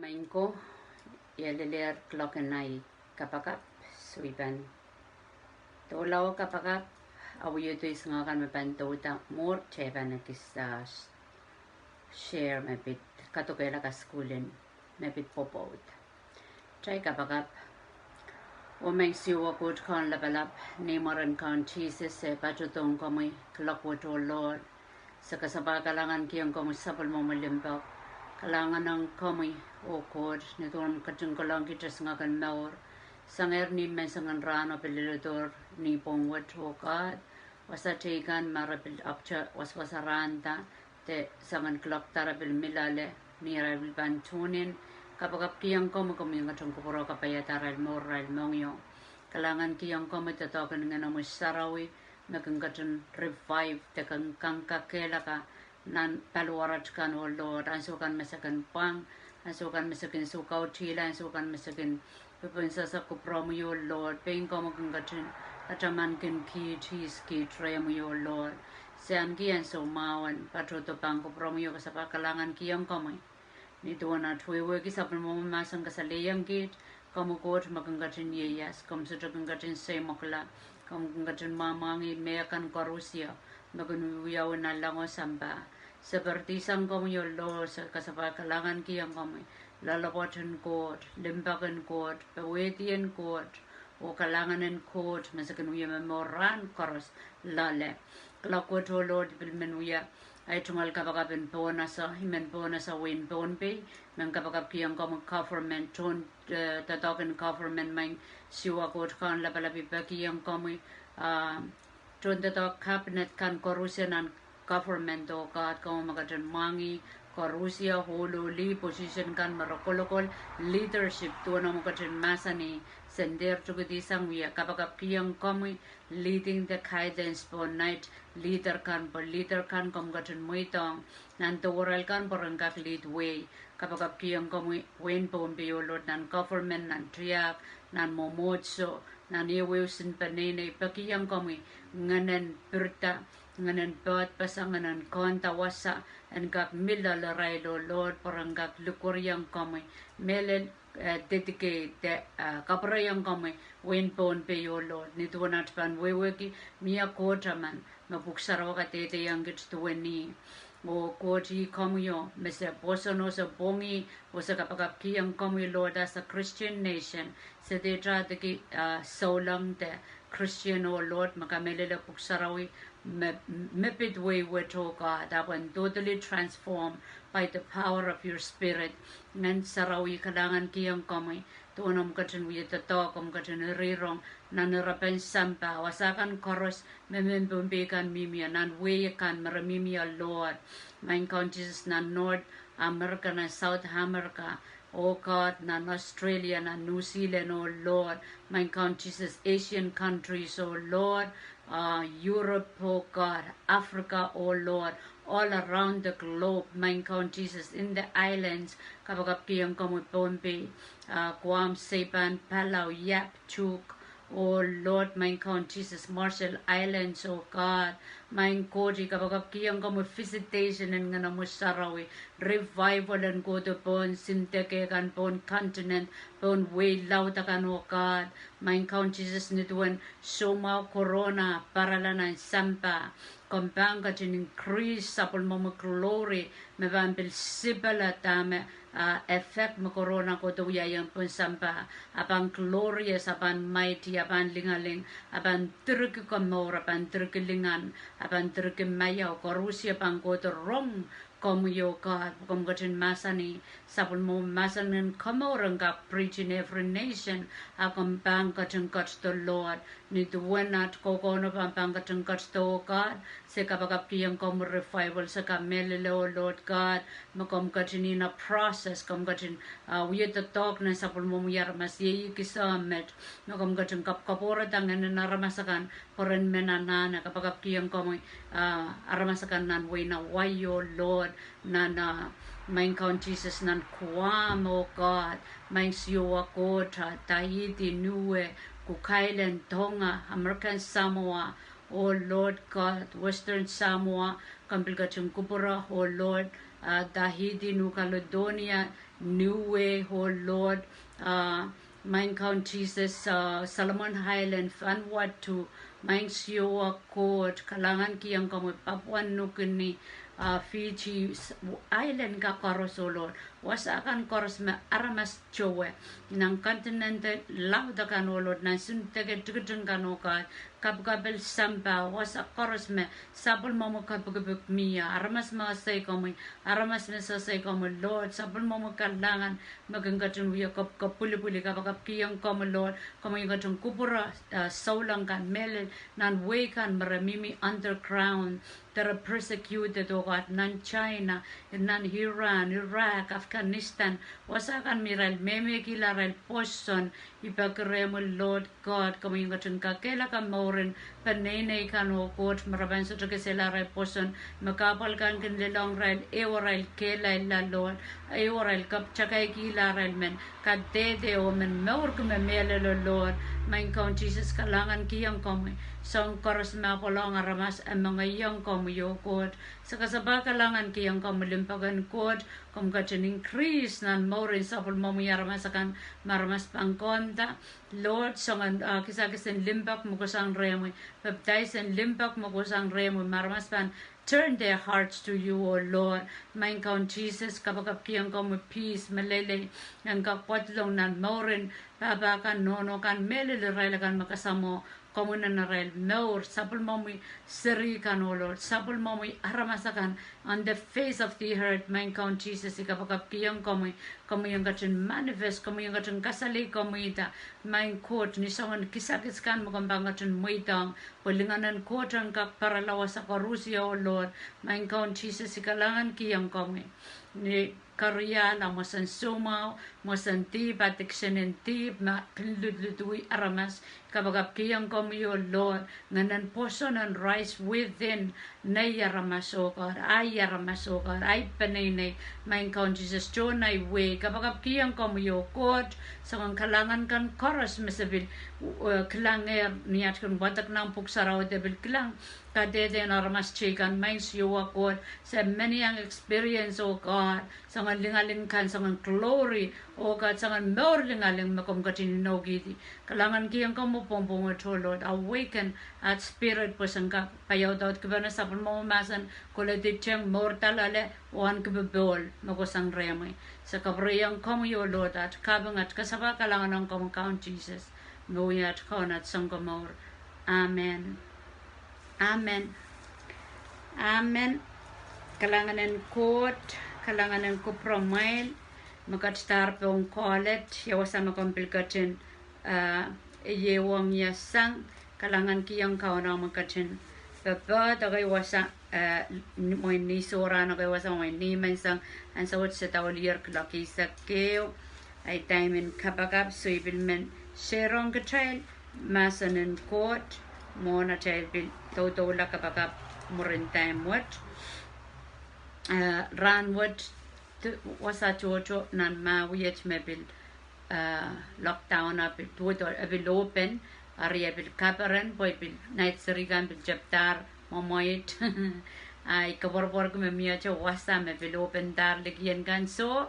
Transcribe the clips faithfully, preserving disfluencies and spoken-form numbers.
Maing ko, I lelehr kuloak en ei kapakap, soh I pahn doula oh kapakap, a wie iei sangahkan me pahn douda mour, kitail pahn ekis, ah, share me pid kadokehla kasukuhl en me pid pwopwoud. Kitail kapakap. Oh Maing Siohwa Koht Kaun Lapalap, ni mwaren Kaun Sises, se patohdohng komwi kuloak wet, oh Lord. Se kasapahl kalahngankihong komwi sapwellimomwi limpoak. Kalahngan ong komwi, oh Koht, ni duwen omw ketin kolahng kitail sangahkan mour, sangehr ni menseng en rahn oh pil leledohr ni pwong wet, oh God. Wasa teikan ma re pil ahpwete wasawasa rahnda, de soangen kuloak da re pil mi loale, ni arail pil pahn tune in, kapakapkihong komwi, komwi en ketin kupwure kapaiada arail mour, arail mohngiong. Kalahngankihong komwi doadoahk en Ngehnomwi Sarawi, me kin ketin revive de kin kang kakehlaka nan paliwarat kan, oh Lord, ansou kan me se kin pwang, ansou kan me se kin soukautihla, ansou kan me se kin pepensasa kupwuromwi, oh Lord, pein komwi kin ketin ataman kin kiht ihs, kiht rehmwi, oh Lord. Se ahneki ansou mwahu en patohdo pahn kupwuromwi oh kasapahl kalahngankihong komwi. Ni duwen at wehwehki sapwellimomwi mahsen kasalehiong kiht, komwi Koht me kin ketin ieias, komw sohte kin ketin seimwakla, komw kin ketin mwahmwahngih mehkan koarusie me kin wiawi nanleng oh sampah. Se poaridisang komwi, oh Lord, se kasapahl kalahngankihong komwi, loalopwoat en Koht, limpoak en Koht, powehdi en Koht, oh kalahngan en Koht, me se kin wia me mour rahn koaros loale. Kuloak wet, oh Lord, I pil men wia ei tungoal kapakap en Pohnese, I men Pohnese, wehin Pohnpei, men kapakapkihong komwi government, tohn, eh, doadoahk en government, Maing Siohwa Koht Kaun Lapalap, I pekihong komwi, ah, tohn doadoahk cabinet kan koarusie nan government, oh God, komwi me ketin mwahngih koarusie, ohl oh lih, position kan me re kolokol, leadership, duwen omw ketin mahsanih, se dehr tukidihsang wia kapakapkihong komwi, leading the guidance pohn nait leader kan, pwe leader kan komw ketin mweidohng nan dewerail kan pwe ren kak lead wehi. Kapakapkihong komwi wehin Pohnpei, oh Lord, nan government, nan tiahk, nan mwomwohdiso, nan ehuehu, sin peneinei, pekihong komwi ngehn en pirida, ngehn en poadipeseng, ngehn en kehndawasa, en kak mi loal irail, oh Lord, pwe ren kak likwerihong komwi, mehlel, eh, dedicate, eh, kapwureiong komwi wehin Pohnpei, oh Lord. Ni duwen at pahn wehwehki, mie Koht emen me Pwuhk Sarawi kadehdehiong kiht duwen ih. Oh Koht, ih komwi o me se pwoson oh se pwongih, oh se kapakapkihong komwi, Lord, as a Christian nation, se dehr idawehki, ah, souleng de Christian, oh Lord, me kamehlele Pwuhk Sarawi me, me pid wehi wet, oh God, ahpw en totally transformed by the power of your Spirit. Ngehn Sarawi, kalahngankihong komwi, duwen omw ketin wia doadoahk, omw ketin irihrong nan irepen sampah, wasa kan koaros me mehn Pohnpei kan mihmi ie, nan wehi kan me re mihmi ie, Lord. Maing Kaun Sises, nan North America, nan South America, oh God, nan Australia, nan New Zealand, oh Lord. Maing Kaun Sises, Asian countries, oh Lord, ah, Europe, oh God, Africa, oh Lord, all around the globe, Maing Kaun Sises, in the islands, kapakapkihong komwi Pohnpei, ah, Guam, Saipan, Palau, Yap, Chuuk, oh Lord, Maing Kaun Sises, Marshall Islands, oh God, Maing Koht, I kapakapkihong komwi visitation en Ngehnomwi Sarawi, revival en kohdo pohn sindeke kan, pohn continent, pohn wehi laud akan, oh God, Maing Kaun Sises, ni duwen soumwahu corona parala nan sampah, komw pahn ketin increase sapwellimomwi glory, me pahn pil sipala dahme, ah, effect me corona kohdo wiahiong pohn sampah, a pahn glorious, a pahn mighty, a pahn lingaling, a pahn direki komour, a pahn direki lingan, a pahn direki maiau, koarusie pahn kohdo rong komwi, oh God, pwe komw ketin mahsanih, sapwellimomwi mahsen en komour en kak preach in every nation, a komw pahn ketin ketido, Lord. Ni duwen at kokohno pahn pahn ketin ketido, oh God, se kapakapkihong komwi revival, se kamehlele, oh Lord God, me komw ketin in a process, komw ketin, ah, wia doadoahk nan sapwellimomwi aramas, iei I kihsang met, me komw ketin kapkapwurehda ngehn en aramas akan, pwe ren men anahne, kapakapkihong komwi, ah, aramas akan nan wehin Hawaii, oh Lord, nan, ah, Maing Kaun Sises, nan Guam, oh God, Maing Siohwa Koht, ah, Tahiti, Niue, Cook Island, Tonga, American Samoa, Oh Lord God, Western Samoa, komw pil ketin kupwure, oh Lord, ah, Tahiti, New Caledonia, Niue, oh Lord, ah, Maing Kaun Sises, ah, Solomon Island, Vanuatu, Maing Siohwa Koht, kalahngan kihong komwi Papua New Guinea, ah, Fiji, s-, island kan koaros, oh Lord. Wasa kan koaros me aramas towe nan continent laud akan, oh Lord, nan sundeke tikitik kan, oh God, kapikapil sampah, wasa koaros me sapwellimomwi kapikipik mie, aramas me sehse komwi, aramas me sehse komwi, Lord, sapwellimomwi kalahngan me kin ketin wia kap-, kapwilipwili, kapakap kihong komwi, Lord, komwi en ketin kupwure, ah, souleng kan, mehlel nan wehi kan me re mihmi underground, de re persecuted, oh God, nan China, nan Iran, Iraq, Afghanistan, wasa kan me irail mehmehkihla arail pwoson, I peki rehmwi Lord God, komwi en ketin kakehlaka mouren peneinei kan, oh Koht, me re pahn sohte kesehla arail pwoson, me kahpwal kan kin lelohng irail, ehu arail kehlailla Lord, ehu arail kapitakaikihla arail men kadehde oh men mourki me mehlelo Lord. Maing Kaun Sises, kalahngan kihong komwi, soahng koaros me apwalohng aramas e mengeiong komwi, oh Koht. Se kasapahl kalahngan kihong komwi limpoak en Koht, komw ketin increase nan mouren sapwellimomwi aramas akan, me aramas pahn konda, Lord, soangen, ah, kisakis en limpoak me kohsang rehmwi, baptize en limpoak me kohsang rehmwi, me aramas pahn turn their hearts to you, oh Lord. Maing Kaun Sises, kapakap kihong komwi peace, meleilei, en kak pwadlong nan mouren pahpa kan, nohno kan, mehlel irail akan me kasamwo komwi nan arail mour, sapwellimomwi seri kan, oh Lord, sapwellimomwi aramas akan on the face of the earth, Maing Kaun Sises, I kapakap kihong komwi, komwi en ketin manifest, komwi en ketin kasalehikomwihda, Maing Koht, ni soangen kisakis kan me komw pahn ketin mweidohng, pwe lingan en Koht en kak pwarala wasa koarusie, oh Lord, Maing Kaun Sises, I kalahngan kihong komwi. Ni keriahla mwohsen soumwahu, mwohsen dihp, addiction en dihp, me kin ludludui aramas, kapakap kihong komwi, oh Lord, ngehn en pwoson en rise within, nei aramas, oh God, ahi aramas, oh God, ahi peneinei, Maing Kaun Sises, tohn ahi wehi, kapakap kihong komwi, oh Koht, soangen kalahngan kan koaros me se pil, eh, kilangehr ni at kin wadek nan Pwuhk Sarawi de pil kilang kadehde en aramas teikan, Maing Siohwa Koht, se men iang experience, oh God, soangen lingaling kan, soangen glory, oh God, soangen mour lingaling me komw ketin inoukihdi. Kalahngan kihong komwi pwongpwong wet, oh Lord, awaken at spirit pwe sen kak paiaudaudkipene sapwellimomwi mahsen, koledi teng, mourda loale, oh ahneki popohl me kohsang rehmwi. Se kapwurehiong komwi, oh Lord, at kaping, at kasapahl kalahngan ong komwi Kaun Sises, me wia at Kaun, at Sounkomour. Amen. Amen. Amen. Kalahngan en Koht, kalahngan en kupwuramwail, me ketidahr pohn college, ia wasa me komw pil ketin, ah, ieiang ie sang, kalahngan kihong Kauno me ketin pepehm, ekei wasa, ah, mwein ni sohrahn, ekei wasa mwein ni menseng, ansou wet se dawilier kuloak eisek ehu, ahi time en kapakap, so I pil men share ong kitail mahsen en Koht, mwohn atail pil doudoula kapakap mwurin time wet. Ah, rahn wet, wasa tohto nan mah wet me pil, ah, lockdown a pil, duwehte e pil open, eri e pil kaperen, pwe pil night seri kan pil tepdahr mwemweit. Ahi koapworopworki me mie te wasa me pil opendahr likien kan, so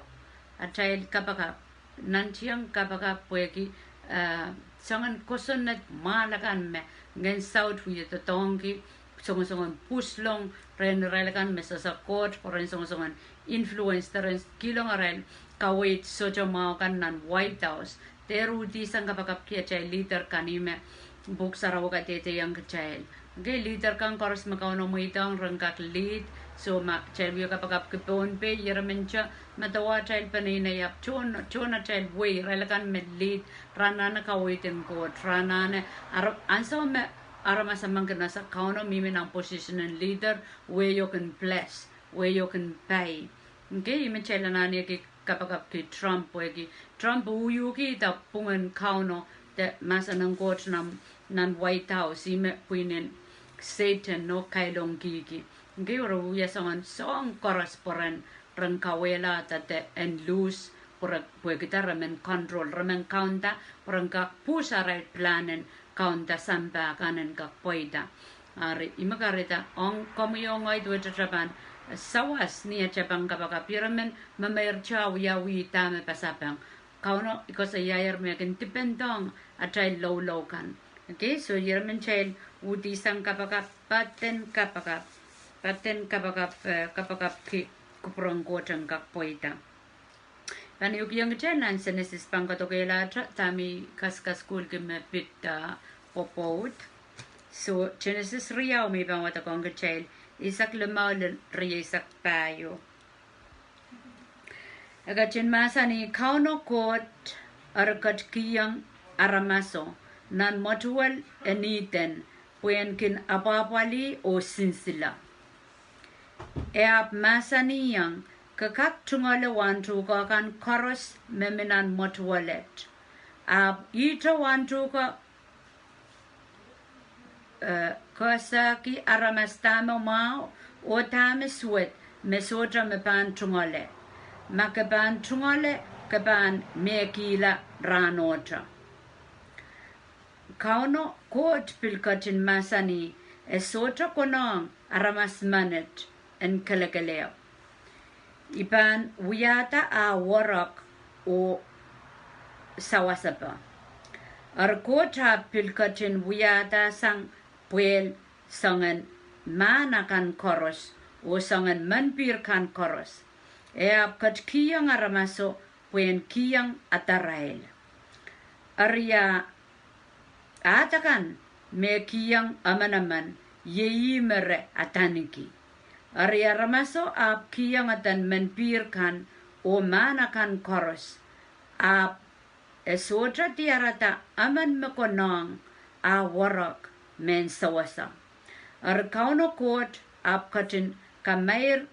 atail kapakap, nantihong kapakap pwehki, ah, soangen kosonned mwahl akan me ngehn saut wie doadoahngki, songosongen pwuslong rehn irail akan me sehse Koht, pwe ren songosongen influence, de ren kihlong arail kaweid sohte mwahu kan nan White House. Dehr uhdihsang kapakapki atail leader kan, ih me Pwuhk Sarawi kadehdehong kitail. Okay, leader kan koaros me Kauno mweidohng ren kak lead, so ma kitail wie kapakapki Pohnpei, Ier emen te, medewe atail peneinei, ahpw tohn, tohn atail wehi, irail akan me lead, re anahne kaweid en Koht, re anahne, ar-, ansou me aramas emen kin ese Kauno mihmi nan position en leader, wehi o kin bless, wehi o kin pai. Okay, ih me kitail anahne ki kapakapki Trump, pwehki Trump uhukihda pwungen Kauno de mahsen en Koht nan, nan White House, ih me pwihnen Sehdan oh kailongkihki. Okay, re wia soangen soahng koaros pwe ren, ren kauwehlahda de en loose, pwe re, pwehkida re men control, re men kaunda, pwe ren kak pwuhs arail plan en kaunda sampah kan en kak pweida. Ari, I me kahrehda ong komwi oh ngehi duwehte kitail pahn sawas ni atail pahn kapakap, ire men memeirte wiawi dahme pasapeng. Kauno I koasoiaier me kin dipendohng atail loulou kan. Okay, so ire men kitail uhdisang kapakap, paden kapakap, paden kapakap, eh, kapakapki kupwuren Koht en kak pweida. Pahn ehukihong kitail nan Senesis pahn kadokehlahte dahme I kaskasukuhlki me pid, ah, pwopwoud. So, Senesis riau me I pahn wadekohng kitail, eisek limau lel rieisek pahieu. E ketin mahsanih, Kauno Koht eri ketikihong aramaso nan mwetuwel en Ihden pwehn kin apwahpwalih oh sinsile. E ahpw mahsanihong, Ke kak tungoale wahntuhke kan koaros me mi nan mwetuwel et. Ahpw ihte wahntuhke, eh, kesehki aramas dahme mwahu oh dahme suwed me sohte me pahn tungoale. Ma ke pahn tungoale, ke pahn mehkihla rahnohte. Kauno Koht pil ketin mahsanih, E sohte konehng aramas menet en kelekelehpw. I pahn wiahda ah werek oh sawasepe. Eri Koht ahpw pil ketin wiahdasang pwehl soangen mahn akan koaros oh soangen menpihr kan koaros. E ahpw ketikihong aramaso pwehn kihong adarail. Eri ah, ahd akan me kihong emenemen, iei ih me re adaneki. Eri aramaso ahpw kihong eden menpihr kan oh mahn akan koaros, ahpw e sohte diarada emen me konehng ah werek mehn sewese. Eri Kauno Koht ahpw ketin kameir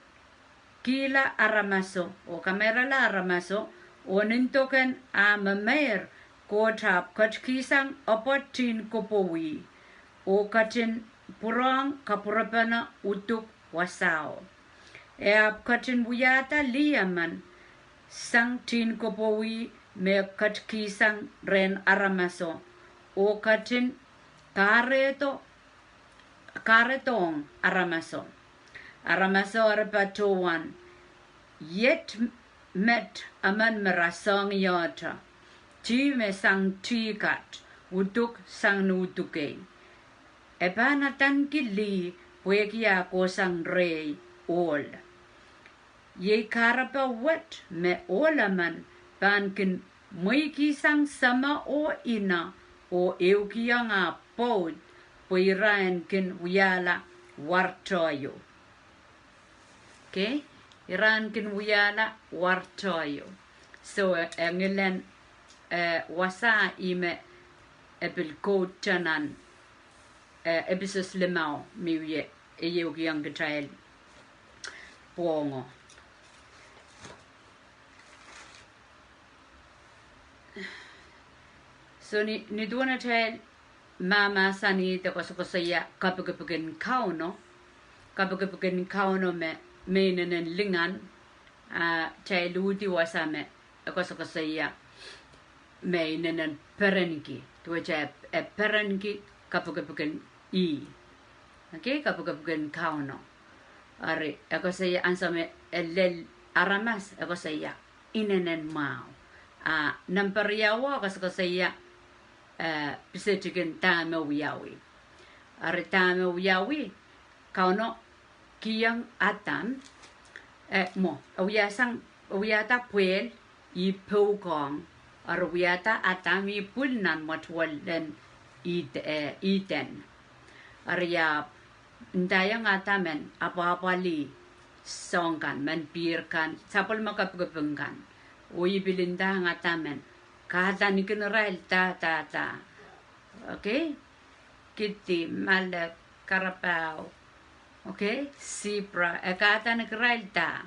kihla aramaso, oh kameirala aramaso, oh nin doken ah memeir, Koht ahpw ketikihsang epwe tihn kopwou, oh ketin pwurehng kapwurepene uduk wasao. E ahpw ketin wiahda lih emen sang tihn kopwou me ketikihsang rehn aramaso, oh ketin kahrehdo kahrehdohng aramaso. Aramaso eri patohwan, Iet met emen me rasehng iehte, tih me sang tih kat, uduk sang ni udukei. E pahn adaneki lih pwehki ah kohsang rehi ohl. Iei kahrepe wet me ohl emen pahn kin mweikihsang seme oh ine oh ehukihong ah pwoud pwe ira en kin wiahla warteio. Okay? Ira en kin wiahla warteio. So, e, e ngilen, e, wasa ih me e pil quote nan, e, Episos limau me I wie, e ehukihong kitail pwongo. So ni, ni duwen atail mahmahsanih de koasokoasoia kapikipik en Kauno, kapikipik en Kauno me, me inenen lingan, a, kitail uhdi wasa me e koasokoasoia me inenen perenki, duwehte e perenki kapikipik en ih. Okay, kapikipik en Kauno. Eri, e koasoia ansou me e lel aramas, e koasoia inenen mwahu. A, nempe riau e koasokoasoia, e, pisetikin dahme wiawi. Eri dahme wiawi, Kauno kihong Adam, e, mwo, e wiahsang, e wiahda pwehl, ih pwukoahng, eri wiahda Adam ih pwil nan mwetuwel en Ed-, e, Eden. Eri ahpw ndaiong Adam en apwahpwalih soahng kan, menpihr kan, sapwellime kepikipik kan. Oh ih pil ndaiong Adam en kahdaneki irail da, da, da. Okay? Kidi, malek, karapau. Okay? Zebra, e kahdaneki irail da.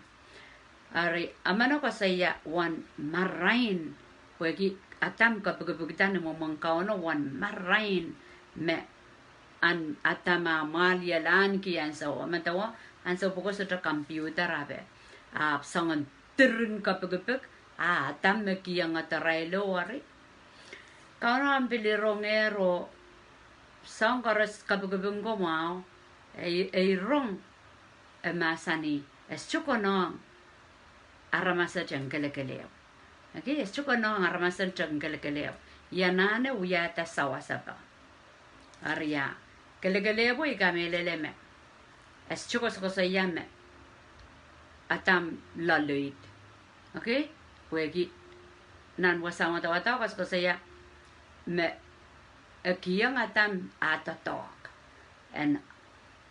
Eri, emen e koasoia uwen marain, pwehki Adam kepikipikda ni mwomwen Kauno uwen marain me ahn Adam ah mwahliel ahneki ansou, medewe ansou pwuko sohte computer ape. Ahpw soangen diren kepikipik, a Adam me kihong irailo eri. Kauno ahpw pil rongehr oh Soahng koaros kapikipik ko mwahu, e, e rong, e mahsanih, e sohte konehng aramas en kelekelehpw. Okay, e sohte konehng aramas en kelekelehpw. Ih anahne wiahda sawasepe. Eri ia, kelekelehpwo I kamehlele me e sohte koasokoasoia me Adam loaloid. Okay? Pwehki nan wasahn wadawad e koasokoasoia me e kihong Adam ah doadoahk en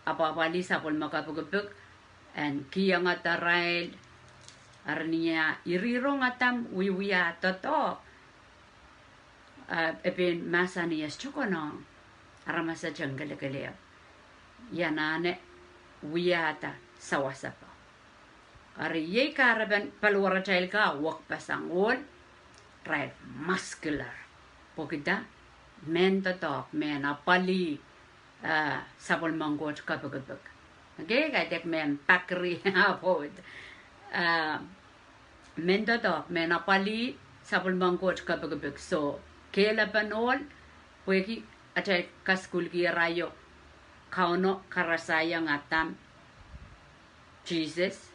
apwahpwalih sapwellime kapikipik, en kihong irail, eri ni ah ire rong Adam wiewia ah doadoahk, e pein mahsanih e sohte konehng aramas en kelekelehpw. Ih anahne wiahda sawasepe. Eri iei kahrepen paliwaratail kan wekpeseng ohl, irail muscular. Pwehki dah? Mehn doadoahk, mehn apwalih sapwellimen Koht kapikipik. Okay, kaidehk mehn pakri apwoud. Mehn doadoahk, mehn apwalih sapwellimen Koht kapikipik. So, kehlepen ohl, pwehki atail kasukuhlki irail, Kauno karasaiong Adam, Sises.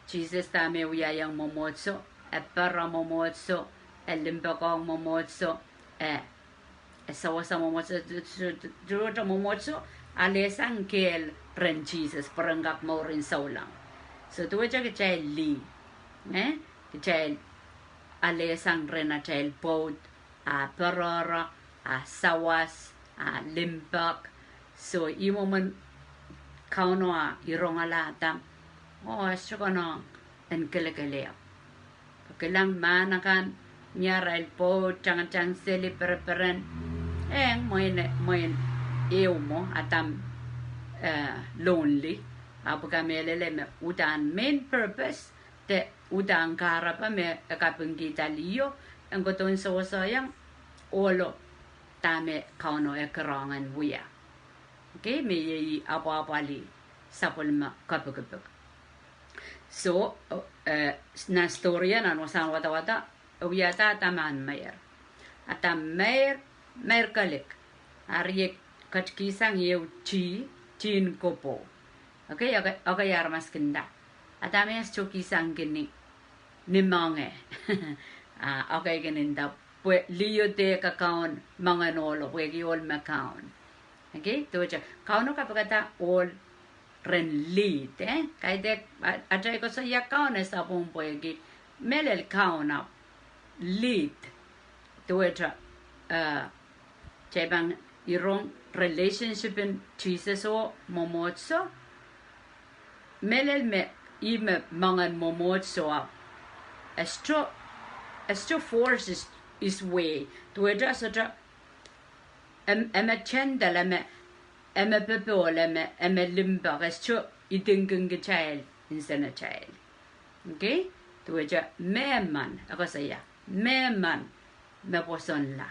Sises dahme wiahiong mwomwohdiso, e pere mwomwohdiso, e limpoakohng mwomwohdiso, e, e sawasa mwomwohdiso, duwehte mwomwohdiso alehsang kehl rehn Sises pwe ren kak mour en souleng. So duwehte kitail lih, eh, kitail alehsang rehn atail pwoud, ah perepere, ah sawas, ah limpoak. So ih mwomwen Kauno ah irongala Adam, oh e sohte konehng en kelekelehpw. Kilang mahn akan, ni arail pwoud tangatang seli pereperen, eng, mwein, mwein ehu mwo Adam lonely, ahpw I kamehlele me uhdahn main purpose de uhdahn kahrepe me e kapingkihda liho, en kohdohn sowasohiong ohlo dahme Kauno e kirohng en wia. Okay, me iei apwahpwalih sapwellime kapikipik. So, nan story, nan wasahn wadawad, e wiahda Adam ahn meir. Adam meir, meir kehlik. Eri e ketikihsang ehu tih, tihin kopou. Okay, ekei aramas kin nda, Adam e sohte kihsang kini ni moange. Ah, ekei kin nda, pwe liho de kakaun moangen ohlo, pwehki ohl me kaun. Okay, duwehte Kauno kapikada ohl ren lead, eh? Kaidehk atail koasoia kaun e sapwung pwehki mehlel kaun ahpw lead. Duwehte, eh, kitail pahn irong relationship en Sises oh mwomwohdiso. Mehlel me ih me moangen mwomwohdiso ahpw e sohte, e sohte force his, his way. Duwehte e sohte, e me gentle, e me, e me popohl, e me, e me limpoak, e sohte idingkin kitail, nsenatail. Okay? Duwehte mehmen, e koasoia, mehmen me pwosonla.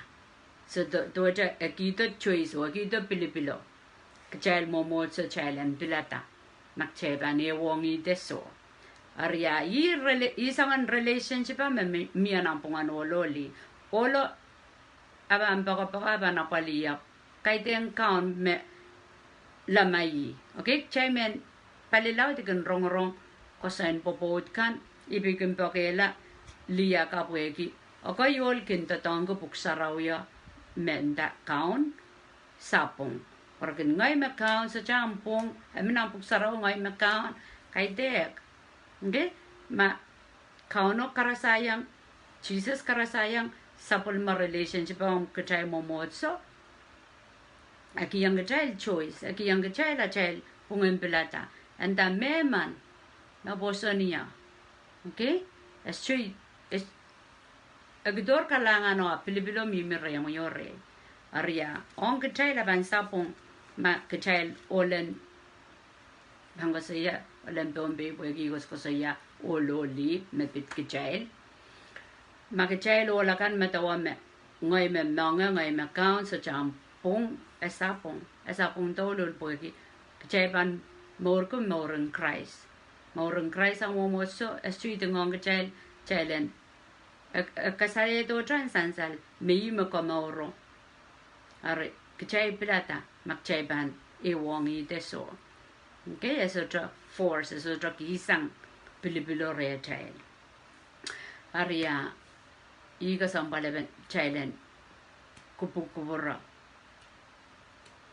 So duwehte e kihdo choice oh e kihdo pilipilo, kitail mwomwohdiso kitail en pilada ma kitail pahn ehuongihte soh. Eri ia, ih soangen relationship me mie nan pwungen ohlo oh lih. Ohlo e pahn poakepoake, e pahn apwalih, ahpw kaidehn kaun me lamaih. Okay, kitail mehn pali laud I kin rongorong koasoan pwopwoud kan, I pil kin poakehla lih akan pwehki ekei ohl kin doadoahngki pwuhk sarawio me nda kaun sapwung. Pwe re kin, ngehi me kaun, sohte ahmw pwung, e mi nan pwuhk sarawi, ngehi me kaun, kaidehk. Okay, ma Kauno karasaiong, Sises karasaiong sapwellime relationship ong kitail mwomwohdiso, e kihong kitail choice, e kihong kitail atail pwungen pilada, e nda mehmen me pwoson ie. Okay, e sohte, e kihdohr kalahngan oh pilipilo mihmi rehmwi oh rehi. Eri ia, ong kitail e pahn sapwung ma kitail ohlen, pahn koasoia ohlen Pohnpei pwehki I koasokoasoia ohl oh lih me pid kitail. Ma kitail ohl akan medewe me ngehi me moange, ngehi me kaun, sohte ahmw pwung, e sapwung, e sapwung douluhl pwehki kitail pahn mourki mouren Krais. Mouren Krais ong mwomwohdiso e sohte idingohng kitail, kitail en, e kasalehiong kitail sansal me ih me komouro. Eri kitail pilada ma kitail pahn ehuong ih de soh. Okay, e sohte force, e sohte kihsang pilipilo rehtail. Eri a, ih kesempwal me kitail en kupwukupwure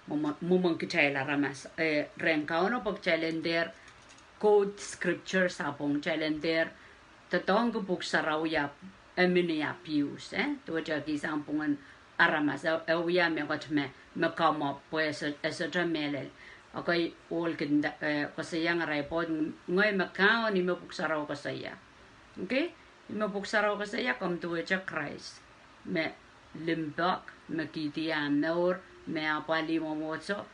mwomwen, mwomwen kitail aramas, eh, rehn Kauno pwe kitail en dehr quote scriptures ahpw pwung kitail en dehr doadoahngki pwuhk sarawi ahpw e mihmi abuse, eh? Duwehte kihsang pwungen aramas, e, e wia mehkot me, me kamwopw pwe e soh, e sohte mehlel. Okay, ohl kin nda, eh, koasoiaiong arail pwoud, ngehi me Kaun, ih me pwuhk sarawi koasoia. Okay? Ih me pwuhk sarawi koasoia, komw duwehte Krais me limpoak, me kihdi ah mour, me apwalih mwomwohdiso,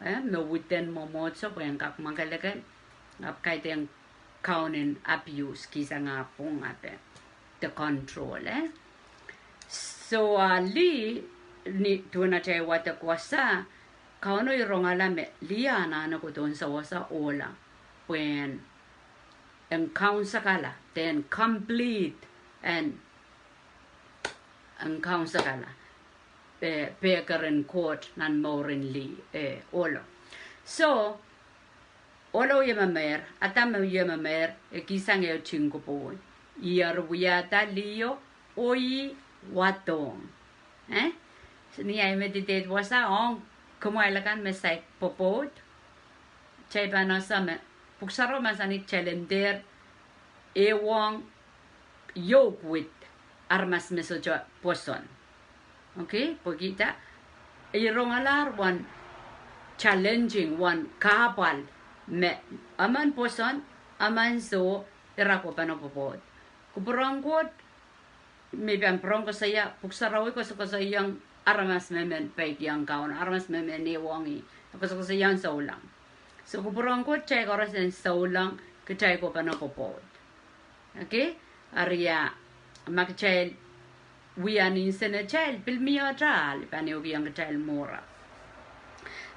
eh, me widen mwomwohdiso pwe en kak mwakelekel, ahpw kaidehn Kaun en abuse, kihsang ah pwung ahpw e de control, eh. So a lih, ni duwen atail wadek wasa, Kauno ih rongala me lih anahne kohdohn sewese ohla pwehn en kaunsekala, de en complete, en, en kaunsekala, eh, pehker en Koht nan mouren lih, eh, ohlo. So, ohlo wiememeir, Adam wiememeir, e kihsang ehu ting kopwung. Ih eri wiahda liho, oh ih wadohng. Eh? So, ni ahi me didid wasa ong kumwail akan me saik pwopwoud, kitail pahn ese me pwuhk sarawi mahsanih kitail en dehr ehuong yoke with aramas me sohte pwoson. Okay, pwehki dah, ih rongalahr wen challenging, wen kahpwal me emen pwoson, emen soh, ira kohpene pwopwoud. Kupwuren Koht me pahn pwurehng koasoia, pwuhk sarawi koasokoasoiaiong aramas me men peikiong Kauno, aramas me men ehuong ih, koasokoasoiaiong souleng. So kupwuren Koht kitail koaros en souleng, kitail kohpene pwopwoud. Okay? Eri a, ma kitail wia ni nsenatail, pil mie atail pahn ehukihong kitail mwuhr.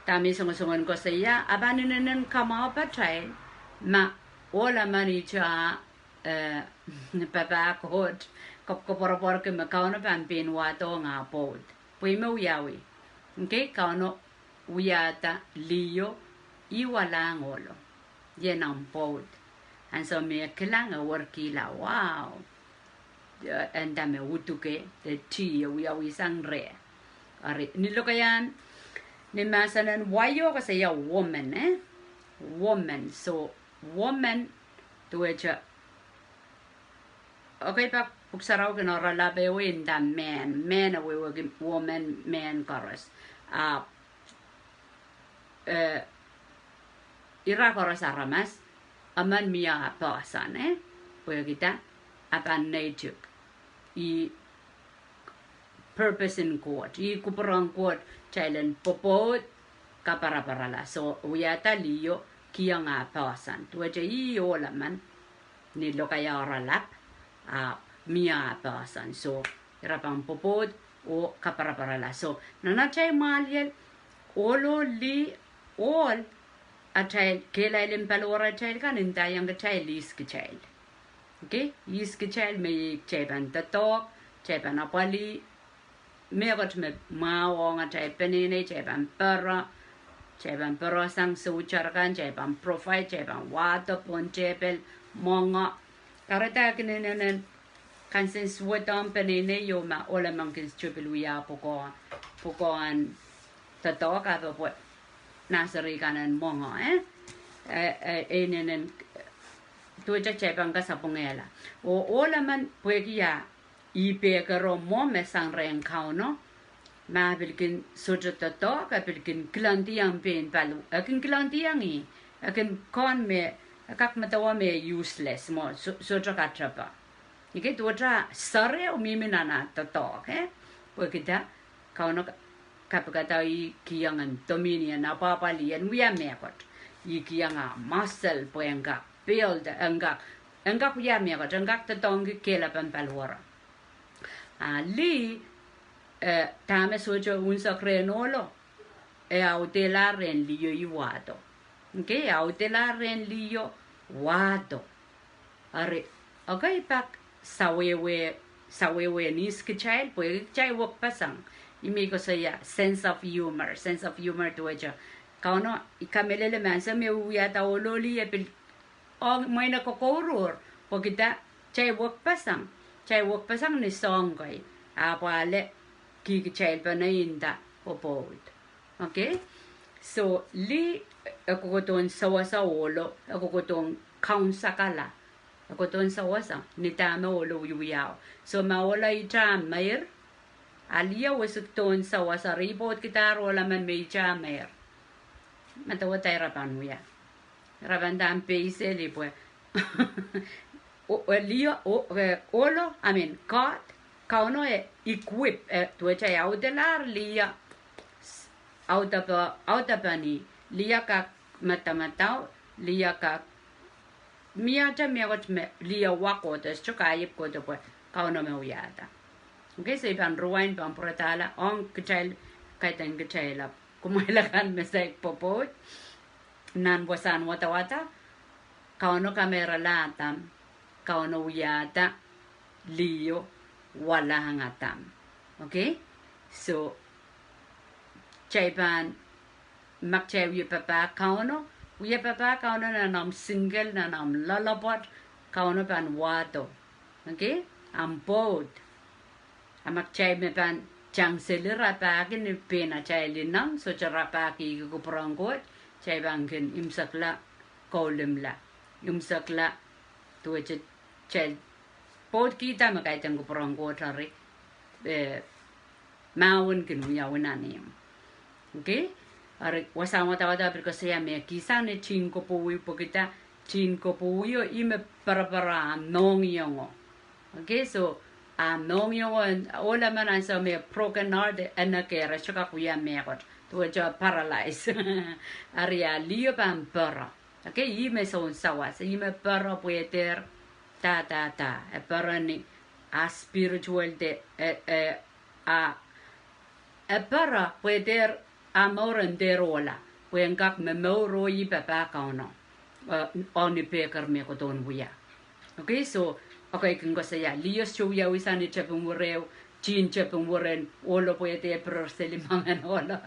Dahme songosongen koasoia, a pahn inenen kamwahupatail, ma ohl emen ihte, eh, papah Koht, kop-, koapworopworki me Kauno pahn pein wahdohng ah pwoud. Pwe ih me wiawi. Okay, Kauno wiahda liho, ih walahng ohlo. Ien omw pwoud. Ansou me e kilang e werkihla, wow. Eh, e nda me uduke, de tih e wiawi sang reh. Eri, ni lokaiahn, ni mahsen en wai o koasoia woman, eh? Woman, so, woman, duwehte, okay, pak pwuhk sarawi kin oaralap ehu e nda man, man e wehwehki woman, man koaros. Ah, eh, ira koaros aramas, emen mie ah poahsoan, eh? Pwehki dah, a pahn neitik. Ih purpose en Koht, ih kupwuren Koht, kitail en pwopwoud, kaparaparala. So, wiahda liho, kihong ah poahsoan. Duwehte ih ohl emen, ni lokaia oaralap, a mie ah poahsoan. So, ira pahn pwopwoud, oh kaparaparala. So, nan atail mwahliel, ohl oh lih, ohl, atail kehlail en paliwaratail kan ndaiong kitail, ihs kitail. Okay, ihs kitail me kitail pahn doadoahk, kitail pahn apwalih, mehkot me mwahu ong atail peneinei, kitail pahn pere, kitail pahn pere sang soutar kan, kitail pahn provide, kitail pahn wahdo pohn tehpel, mwenge. Kahrehda e kin inenen kansensuwed ong peneinei ieu ma ohl emen kin sohte pil wia pwukoa, pwukoahn doadoahk ahpw pwe naseri kan en mwenge, eh? Eh, eh, e inenen, duwehte kitail pahn kasapwungehla. Oh ohl emen pwehki a, ih pehkero mwo me sang rehn Kauno, ma pil kin sohte doadoahk, e pil kin kilangdiong pein paliwar, e kin kilangdiong ih, e kin kohn me, e kak medewe me useless mwo, so-, sohte katepe. Ike duwehte a seri ehu mihmi nan ah doadoahk, eh? Pwehki dah, Kauno ka-, kapikada ih kihong en dominion, apwahpwalih en wia mehkot. Ih kihong ah muscle pwe en kak build, en kak, en kak wia mehkot, en kak doadoahngki kehlapen paliwar. A lih, eh, dahme sohte unsek rehn ohlo, e audelahr rehn liho, ih wahdo. Okay, e audelahr rehn liho, wahdo. Eri, okay, pak sawehwe, sawehwe en ihs kitail, pwe kitail wekpeseng. I mih koasoia sense of humor, sense of humor duwehte. Kauno, I kamehlele me ansou me wiahda ohl oh lih e pil ong mwein e kokouruhr, pwehkida kitail wekpeseng, kitail wekpeseng ni soahng kei, ahpw ale kitail pahn nda pwopwoud. Okay? So, lih e kohkohdohn sewese ohlo, e kohkohdohn kaunsekala, e kohkohdohn sewese ni dahme ohlo wiewiahu. So, ma ohlo itar meir, a lih e wisikidohn sewese, eri pwoudkidahr ohlo men me itar meir. Medewe dahme re pahn wia? Re pahn dahme peiseli pwe o-, o-, lih o-, eh, ohlo, I mean, God, Kauno e equip, eh, duwehte e audelahr lih, s-, audepe-, audepeni, lih kak madamadau, lih kak mie atail mehkot me lih wa kohdo, e sohte kak iep kohdo pwe Kauno me wiahda. Okay, so I pahn ruwain pahn pwuradahla ong kitail, kaidehn kitail ahpw kumwail akan me saik pwopwoud. Nan wasahn wadawad, Kauno kameirala Adam, Kauno wiahda lih, walahng Adam. Okay? So, kitail pahn, ma kitail wie papah Kauno, wie papah Kauno nan omw single, nan omw loalopwoat, Kauno pahn wahdo. Okay? Omw pwoud. A ma kitail me pahn tangseli rapahki ni pein atail ineng, sohte rapahkihki kupwuren Koht, kitail pahn kin imwisekla, kaulimla, imwisekla, duwehte kitail pwoudkihda me kaidehn kupwuren Koht eri, eh, mahwen kin wiawi nan ihmw. Okay? Eri wasahn wadawad pil koasoia me kihsang ni tihn kopwou pwehkida, tihn kopwowo ih me perepere ah mohngiong. Okay, so, ah mohngiong, ohlo men ansou me broken heart, e nekehr, e sohte kak wia mehkot, duwehte paralyze. Eri a lih pahn pere. Okay, ih me soun sawas, ih me pere pwe e dehr, da, da, da, e pere ni, ah spiritual de, eh, eh, ah, e pere pwe e dehr, ah mour en dehr ohla, pwe en kak me mour oh ih papah Kauno, eh, oh ni pehker me kohdohn wia. Okay, so, okay, kin koasoia, lih sohte wiawi sang ni tepin were ehu, tihn tepin weren ohlo pwe e dehr pere seli moangen ohlo.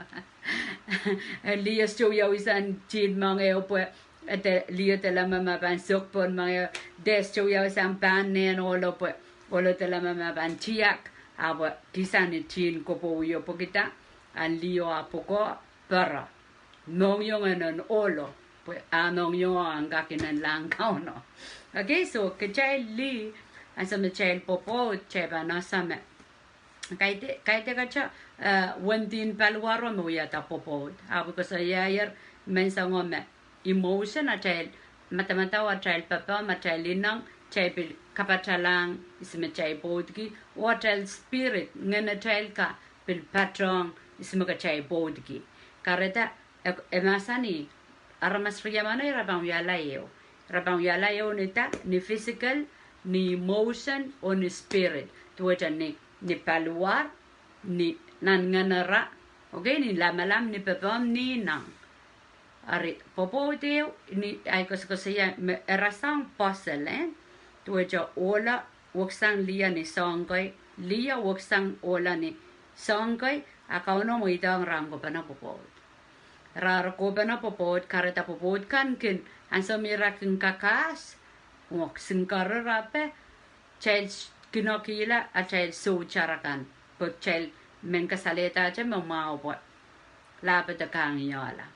Lih sohte wiawi sang tihn moang ehu pwe, e de, lih dehla ma ma pahn sok pohn moang ehu, de sohte wiawi sang pahn nehn ohlo pwe, ohlo dehla ma ma pahn tiahk, ahpw kihsang ni tihn kopwou pwehkida, a lih ah pwukoa, pere. Mohngiong en ohlo, pwe ah mohngiong en kak inenlahng Kauno. Okay, so kitail lih, ansou me kitail pwopwoud, kitail pahn ese me kaidehk, kaidehk atail, eh, wendin paliwaro me wiahda pwopwoud. Ahpw koasoiaier menseng me emotion atail, madamadau atail, pepehm atail, ineng, kitail pil kapatalahng ihs me kitail pwoudki, oh atail spirit, ngehn atail ka pil patohng ihs me kitail pwoudki. Kahrehda, e, e mahsanih, aramas riemen ira pahn wiahla ehu. Ira pahn wiahla ehu ni da, ni physical, ni emotion, oh ni spirit. Duwehte ni, ni paliwar, ni nan ngehn ira, okay, ni lamalam, ni pepehm, ni ineng. Eri, pwopwoud ehu, ni, ahi koasokoasoia me e rasehng puzzle, eh? Duwehte ohlo weksang lih ni soahng kei, lih weksang ohlo ni soahng kei, a Kauno mweidohng rahn kohpene pwopwoud. Rahn kohpene pwopwoud, kahrehda pwopwoud kan kin, ansou me ira kin kakahs, oh kisin kar ira pwe, kitail kin okihla atail soutar akan, pwe kitail men kasalehda atail me mwahu pwe lahpo de kangoangala.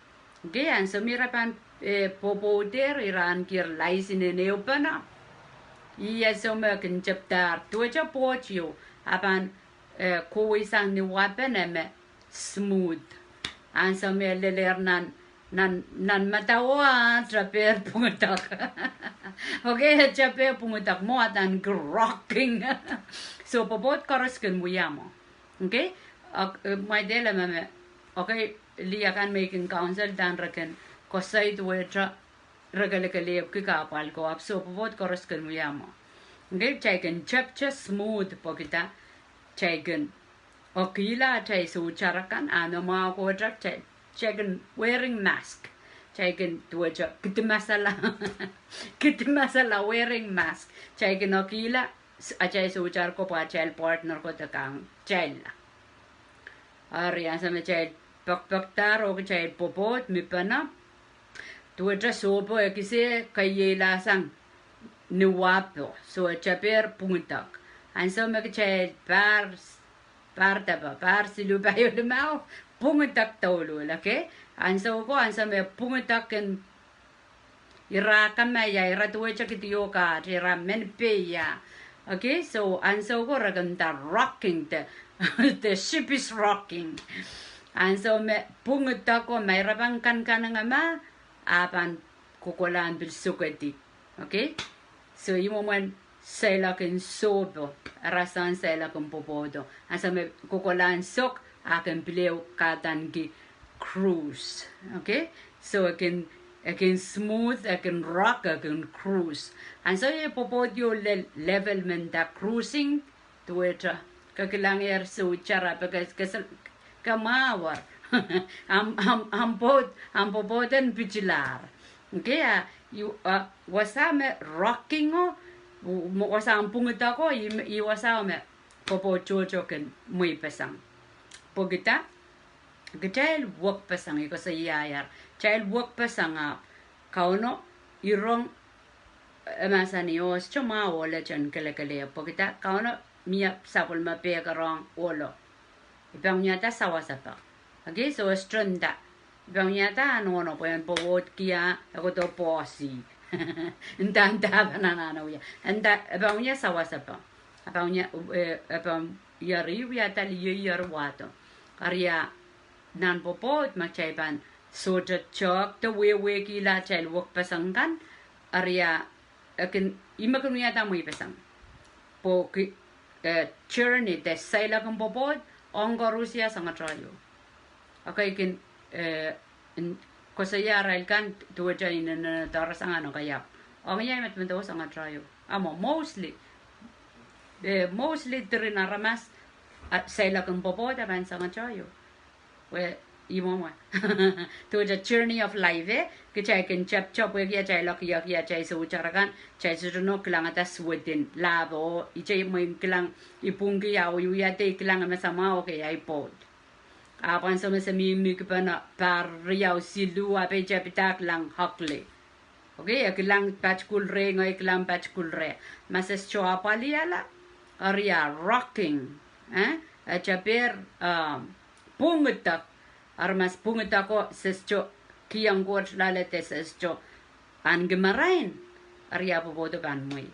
Okay, ansou me ira pahn, eh, pwopwoudehr, ira ahneki laisinen ehupene. Ih ansou me kin tepdahr, duwehte pwoht ieu, a pahn, eh, kohwei sang ni wapene me smooth. Ansou me lelehr nan, nan, nan madawa, tepehr pwungedek. Okay, tepehr pwungedek, mwo adan rocking. So, pwopwoud koaros kin wia mwo. Okay? Ak, eh, mweidehla me me, okay, lih akan me I kin counsel dan re kin koasoi duwehte re kelekelehpwki kahpwal ko, ahpw so pwopwoud koaros kin wia mwo. Okay, kitail kin tepte smooth pwehkida, kitail kin okihla atail soutar akan, a me mwahu kohte, kitail, kitail kin wearing mask. Kitail kin duwehte kidimasala, kidimasala wearing mask. Kitail kin okihla, s-, atail soutar ko pwe atail partner ko de kang, kitail la. Eri ansou me kitail pekpekdahr oh kitail pwopwoud mihpene, duwehte sohpo e kis keieilasang ni wahpo, so e tapier pwungedek. Ansou me kitail pahr, pahr dahpa, pahr siluh, pahieu, limau, pwungedek douluhl, okay? Ansou ko, ansou me pwungedek kin ira kamaia, ira duwehte kidi oh kaht, ira men peia. Okay, so ansou ko re kin nda rocking, the, the ship is rocking. Ansou me pwungedek ko, ma ira pahn kankanengamah, a pahn kokolahn pil sukedi. Okay? So, ih mwomwen seiloak en sohpo, ira soahng seiloak en pwopwoud. Ansou me kokolahn sok, a kin pil ehu kahdaneki cruise. Okay? So, e kin, e kin smooth, e kin rock, e kin cruise. Ansou iei pwopwoud ieu lel level me nda cruising, duwehte ke kilangehr sohte ira pwe ke, ke, ke mwahuwar. Ahmw, ahmw, ahmw pwoud, ahmw pwopwoud en pitilahr. Okay, a, ih, a, wasa me rocking o, me wasa ahmw pwungedek o, ih, ih wasa me pwopwoud tohto kin mweipeseng. Pwehki dah, kitail wekpeseng, I koasoiaier, kitail wekpeseng ahpw Kauno irong, e mahsanih, oh sohte mwahu ohlo en kelekele, pwehki dah, Kauno mie sapwellime pehkerohng ohlo. I pahn wiahda sawasepe. Okay, so e sohte nda, I pahn wiahda nohno pwe en pwopwoud kia, e kohdo pwoasi. Nda, nda, pahn anahne wia. Nda, e pahn wia sawasepe. E pahn wia, e, e pahn eri wiahda lioier wahdo. Eri a, nan pwopwoud ma kitail pahn sohte tehk de wehwehkihla atail wekpeseng kan, eri a, e kin, ih me kin wiahda mweipeseng. Pwehki, eh, journey de seiloak en pwopwoud, ong koaros ia sangete ieu. Okay, kin, eh, koasoia arail kan duwehte inenen doaroasang ahn kaiap. Ong ia medemedewe sangete ieu. Ahmw mostly, eh, mostly diren aramas, a, seiloak en pwopwoud a pahn sangete ieu. Pwe, ih mwomwe. Duwehte journey of life, eh, kitail kin tepte pwehki atail lokaia, atail sohte ire kan, kitail sohte nohn kilangada suwedin lahpo, oh, ihte mwein kilang, I pwungki, a wiewia de I kilang me samwa, okay, ahi pwoud. Ahpw ansou me se mihmi kipena pahr riau siluh, a pil tepida kilang ugly. Okay, e kilang particular, ngehi kilang particular. Ma se sohte apwaliala, eri a rocking, eh, e tapier, ah, pwungedek, aramas pwungedek o se sohte kihong Koht loale de se sohte ahneki marain, eri a pwopwoud o pahn mwei.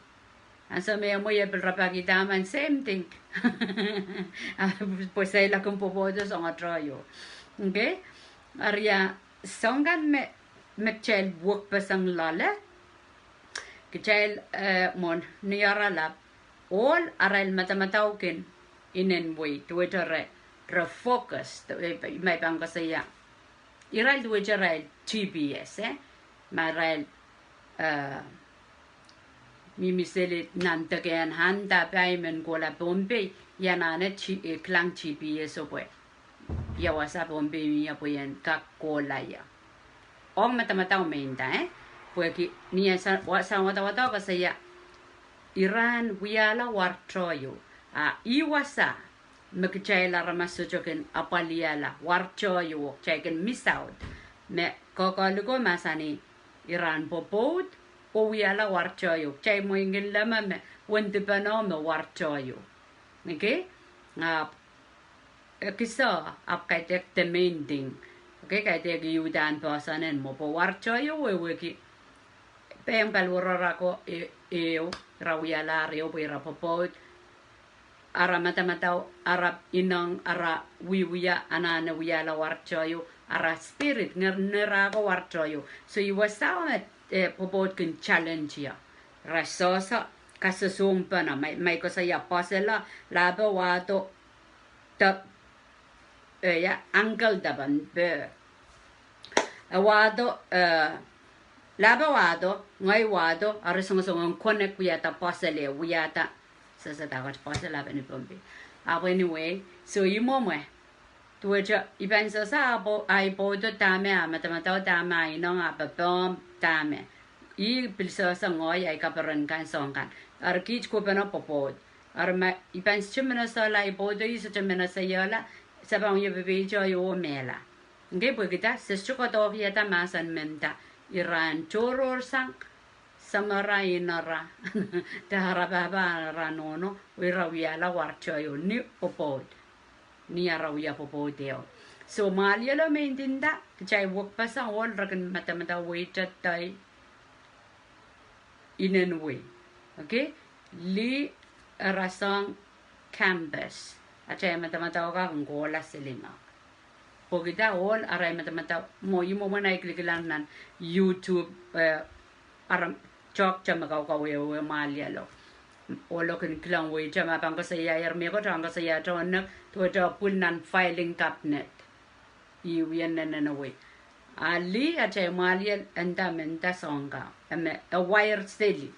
Ansou me e mwei e pil rapakihda emen, same thing. Pwe seiloak en pwopwoud o sangete ieu. Okay? Eri a soahng kan me, me kitail wekpeseng loale, kitail, eh, mwohn ni oaralap, ohl arail madamadau kin inenwei, duwehte re, re focus, de, eh, ma I pahn koasoia. Irail duwehte irail G P S, eh? Ma irail, eh, mihmi seli nan deke en Andapai men kohla Pohnpei, I anahne G-, eh, kilang G P S o pwe ia wasa Pohnpei mie pwe I en kak kohla ie. Ong madamadau me I nda, eh? Pwehki ni eh sa-, wa-, soahng wadawad o koasoia, Iran wiahla warehto ieu. A ih wasa me kitail aramas sohte kin apwaliala warehto ieu, kitail kin miss out. Me koakoahloko mahsanih, Iran pwopwoud oh wiahla warehto ieu. Kitail mwein kin leme me, wendipeno me warehto ieu. Okay? Ahpw, eh, kiso, ahpw kaidehk demanding. Okay, kaidehk iuhdahn poahsoan en mwo pwe warehto ieu wehwehki pein paliwaro ako, eh, ehu, ira wialahr ehu pwe ira pwopwoud, ara madamadau, ara inong, ara wiewia, anahne wiahla warehto ieu, ara spirit, ngehr-, ngehr ako warehto ieu. So ih wasa me, eh, pwopwoud kin challenge ie. Ira sohso, kasosohngpene, ma-, ma I koasoia puzzle, lahpo wahdo, de, eh, ia, angle de pahn peh. E wahdo, eh, lahpo wahdo, ngehi wahdo, eri songosong en connect wiahda puzzle, wiahda, sehse dahkot puzzle ahpw ni Pohnpei. Ahpw anyway, so ih mwomwe. Duwehte, I pahn sehse ahi pwo-, ahi pwoudo dahme, a madamadau dahme, a inong, a popohm dahme. Ih pil sehse ngehi ahi kaperen kan soahng kan. Eri kiht kupwuren pwopwoud. Eri ma, I pahn sohte men esehla ahi pwoudo, I sohte men esehla, sapeng ie pepeito oh mehla. Nge pwehki dah, se sohte koadoahkiada mahsen me nda, ira en tohrohrsang, samwara, inara, dah ara pahpa, ara nohno, oh ira wiahla warto oh ni pwopwoud. Ni ara wia pwopwoud ehu. So, mwahlielo me I nda, kitail wekpeseng ohl re kin madamadau weite dei inenen wei. Okay? Lih, rasehng, campus. Atail madamadau kak kohla seli mwo. Pwehki dah ohl arail madamadau, mwo, I mwomwen ahi kilikilang nan YouTube, eh, ara tohkte me kaukawehwe mwahlielo. Ohl kin kilang weite ma pahn koasoiaier mehkot, ahn koasoia tohn nek, duwehte pwil nan filing cabinet. Ih wien inenen wei. A lih, atail mwahliel, e nda me nda soangen ka, e me, e wire seli.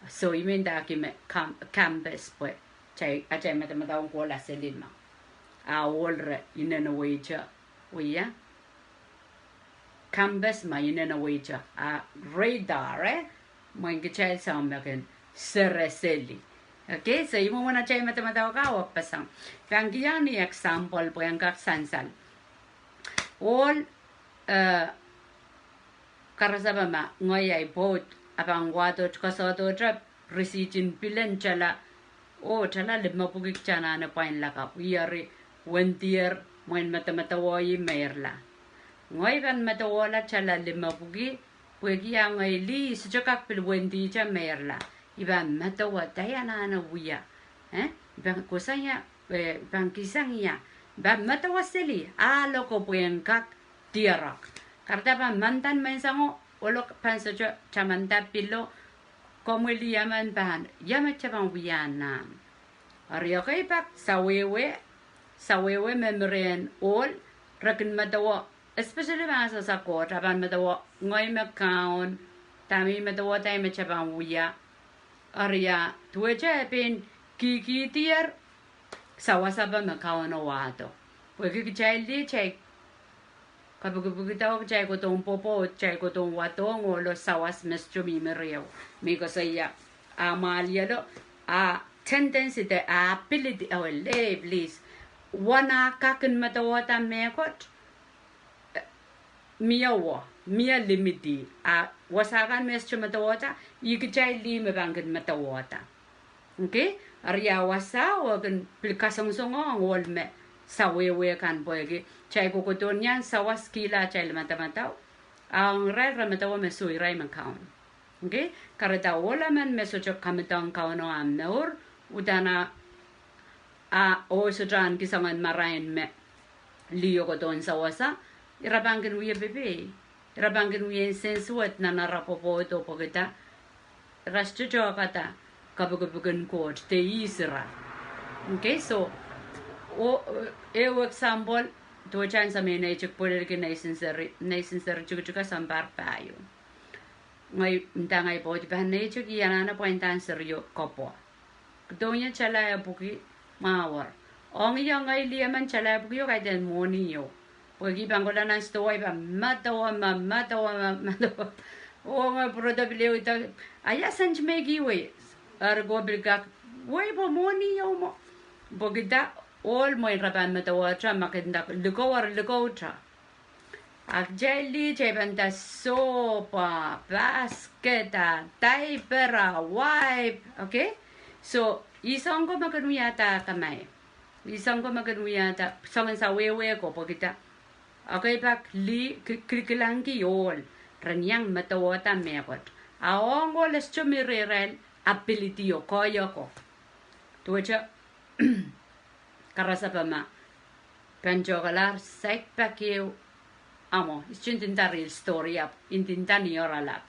So, I men ndahki me cam-, campus pwe, atail, atail madamadau kohla seli mwo. A ohl re inenen weite, wia. Campus me inenen weite. A radar, eh? Mwein kitail soangen me kin sere seli. Okay, so I mwomwen atail madamadau kak wekpeseng. Pahn kihieng ni example pwe en kak sansal. Ohl, eh, karasepe ma ngehi ahi pwoud, a pahn wahdo koasoanehte risitin pilen tala, oh, tala limepwuki kitail anahne pwain lakapw, ih eri wendier mwein medemedewe ih meirla. Ngehi pahn medewe tala limepwuki, pwehki a ngehi lih, I sohte kak pil wendihte meirla. I pahn medewe dei anahne wia. Eh? I pahn kihsang ia, eh, I pahn kihsang ia. I pahn medewe seli, a loko pwe en kak dierek. Kahrehda pahn mendahte menseng o, ohl pahn sohte tamanda pil o, komwi lih emen pahn, ia me kitail pahn wia nan. Eri ekei pak sawehwe, sawehwe me mi rehn ohl, re kin medewe, especially mahs sang Koht, a pahn medewe, ngehi me kaun, dahme I medewe dei me kitail pahn wia. Eri a, duwehte e pein kihkihdier, sawasepe me Kauno wahdo. Pwehki kitail lih, kitail kapikipikda oh kitail kohdohng pwopwoud, kitail kohdohng wahdohng ohlo sawas me sohte mihmi riau. Me koasoia, a mwahlielo, a tendency de a ability, oh, leh, please. Wen a kak kin medewehda mehkot, mie wo, mie limit, a wasa kan me sohte medewehda, ih kitail lih me pahn kin medewehda. Okay? Eri a wasa, oh kin pil kasongosongohng ohl me sawehwe kan pwehki, kitail kohkohdohn iang sawaskihla atail madamadau, a ong irail re medewe me soh irail me kaun. Okay? Kahrehda ohl emen me sohte kamidong Kauno ahn mour, uhdahn a, a oh sohte ahneki soangen marain me lih oh kohdohn sawasa, ira pahn kin wie pepehm. Ira pahn kin wie nsensuwed nan ara pwopwoud oh pwehkida, ira sohte tohkada kapikipik en Koht, de ihs ira. Okay, so, oh, eh, ehu example, duwehte ansou me I neitik pwelelki nei sinseri, nei sinseri tikitiko sounpar pahieu. Ngehi, nda ngehi pwoud I pahn neitik, I anahne pwaindahn serio kopwo. Kihdohng ie tala e pwuki, mwahuwor. Ong ie ngehi lih emen tala e pwuki o kaidehn mwohni o. Pwehki I pahn kohla nan sidohwa I pahn medewe me, medewe me, medewe. Oh ngehi pwurodo pil ehu dah, a ia sent me I kihwei. Eri ko pil kak, wei pwe mwohni o mwo. Pwehkida ohl mwein re pahn medewehte ma kin nda likou, eri likouta. A kitail lih, kitail pahn nda soap, ah, basket, ah, diaper, ah, wipe, okay? So, ih soang ko me kin wiahda kamai. Ih soang ko me kin wiahda, soangen sawehwe ko pwehkida. Okay, pak lih, ki-, kilkilangki ohl, re iang medewehda mehkot. A ong ohl e sohte mi rehrail ability o koahiek o. Duwehte, karasepe ma pahn tohkalahr saik pak ehu, a mwo, I sohte ndinda real story ahpw, I ndinda ni oaralap.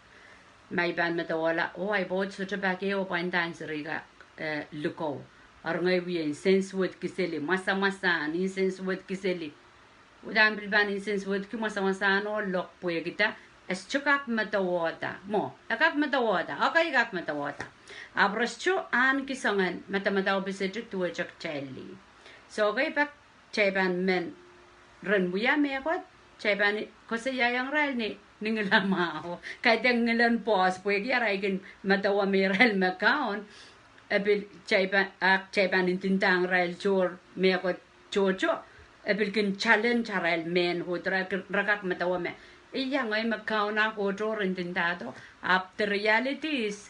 Ma I pahn medewehla, oh, ahi pwoud sohte pak ehu pwaindahn seri ka, eh, likou. Eri ngehi wie nsensuwedki seli, mwasamwasahn, nsensuwedki seli. Uhdahn pil pahn nsensuwedki mwasamwasahn ohl lok pwehkida, e sohte kak medewehda. Mwo, e kak medewehda, okay, e kak medewehda. Ahpw re sohte ahneki soangen madamadau pisetik duwehte kitail lih. So, okay, pak kitail pahn men ren wia mehkot, kitail pahn koasoiaiong irail ni, ni ngilen mwahu. Kaidehn ngilen bos, pwehki arail kin medewe me irail me kaun, e pil kitail pahn, ah, kitail pahn ndindahng irail tohr mehkot tohto. e pil kin challenge arail mehn, oh re kak medewe me, ia ngehi me Kauno Koht oh ndindahdo, ahpw the reality is,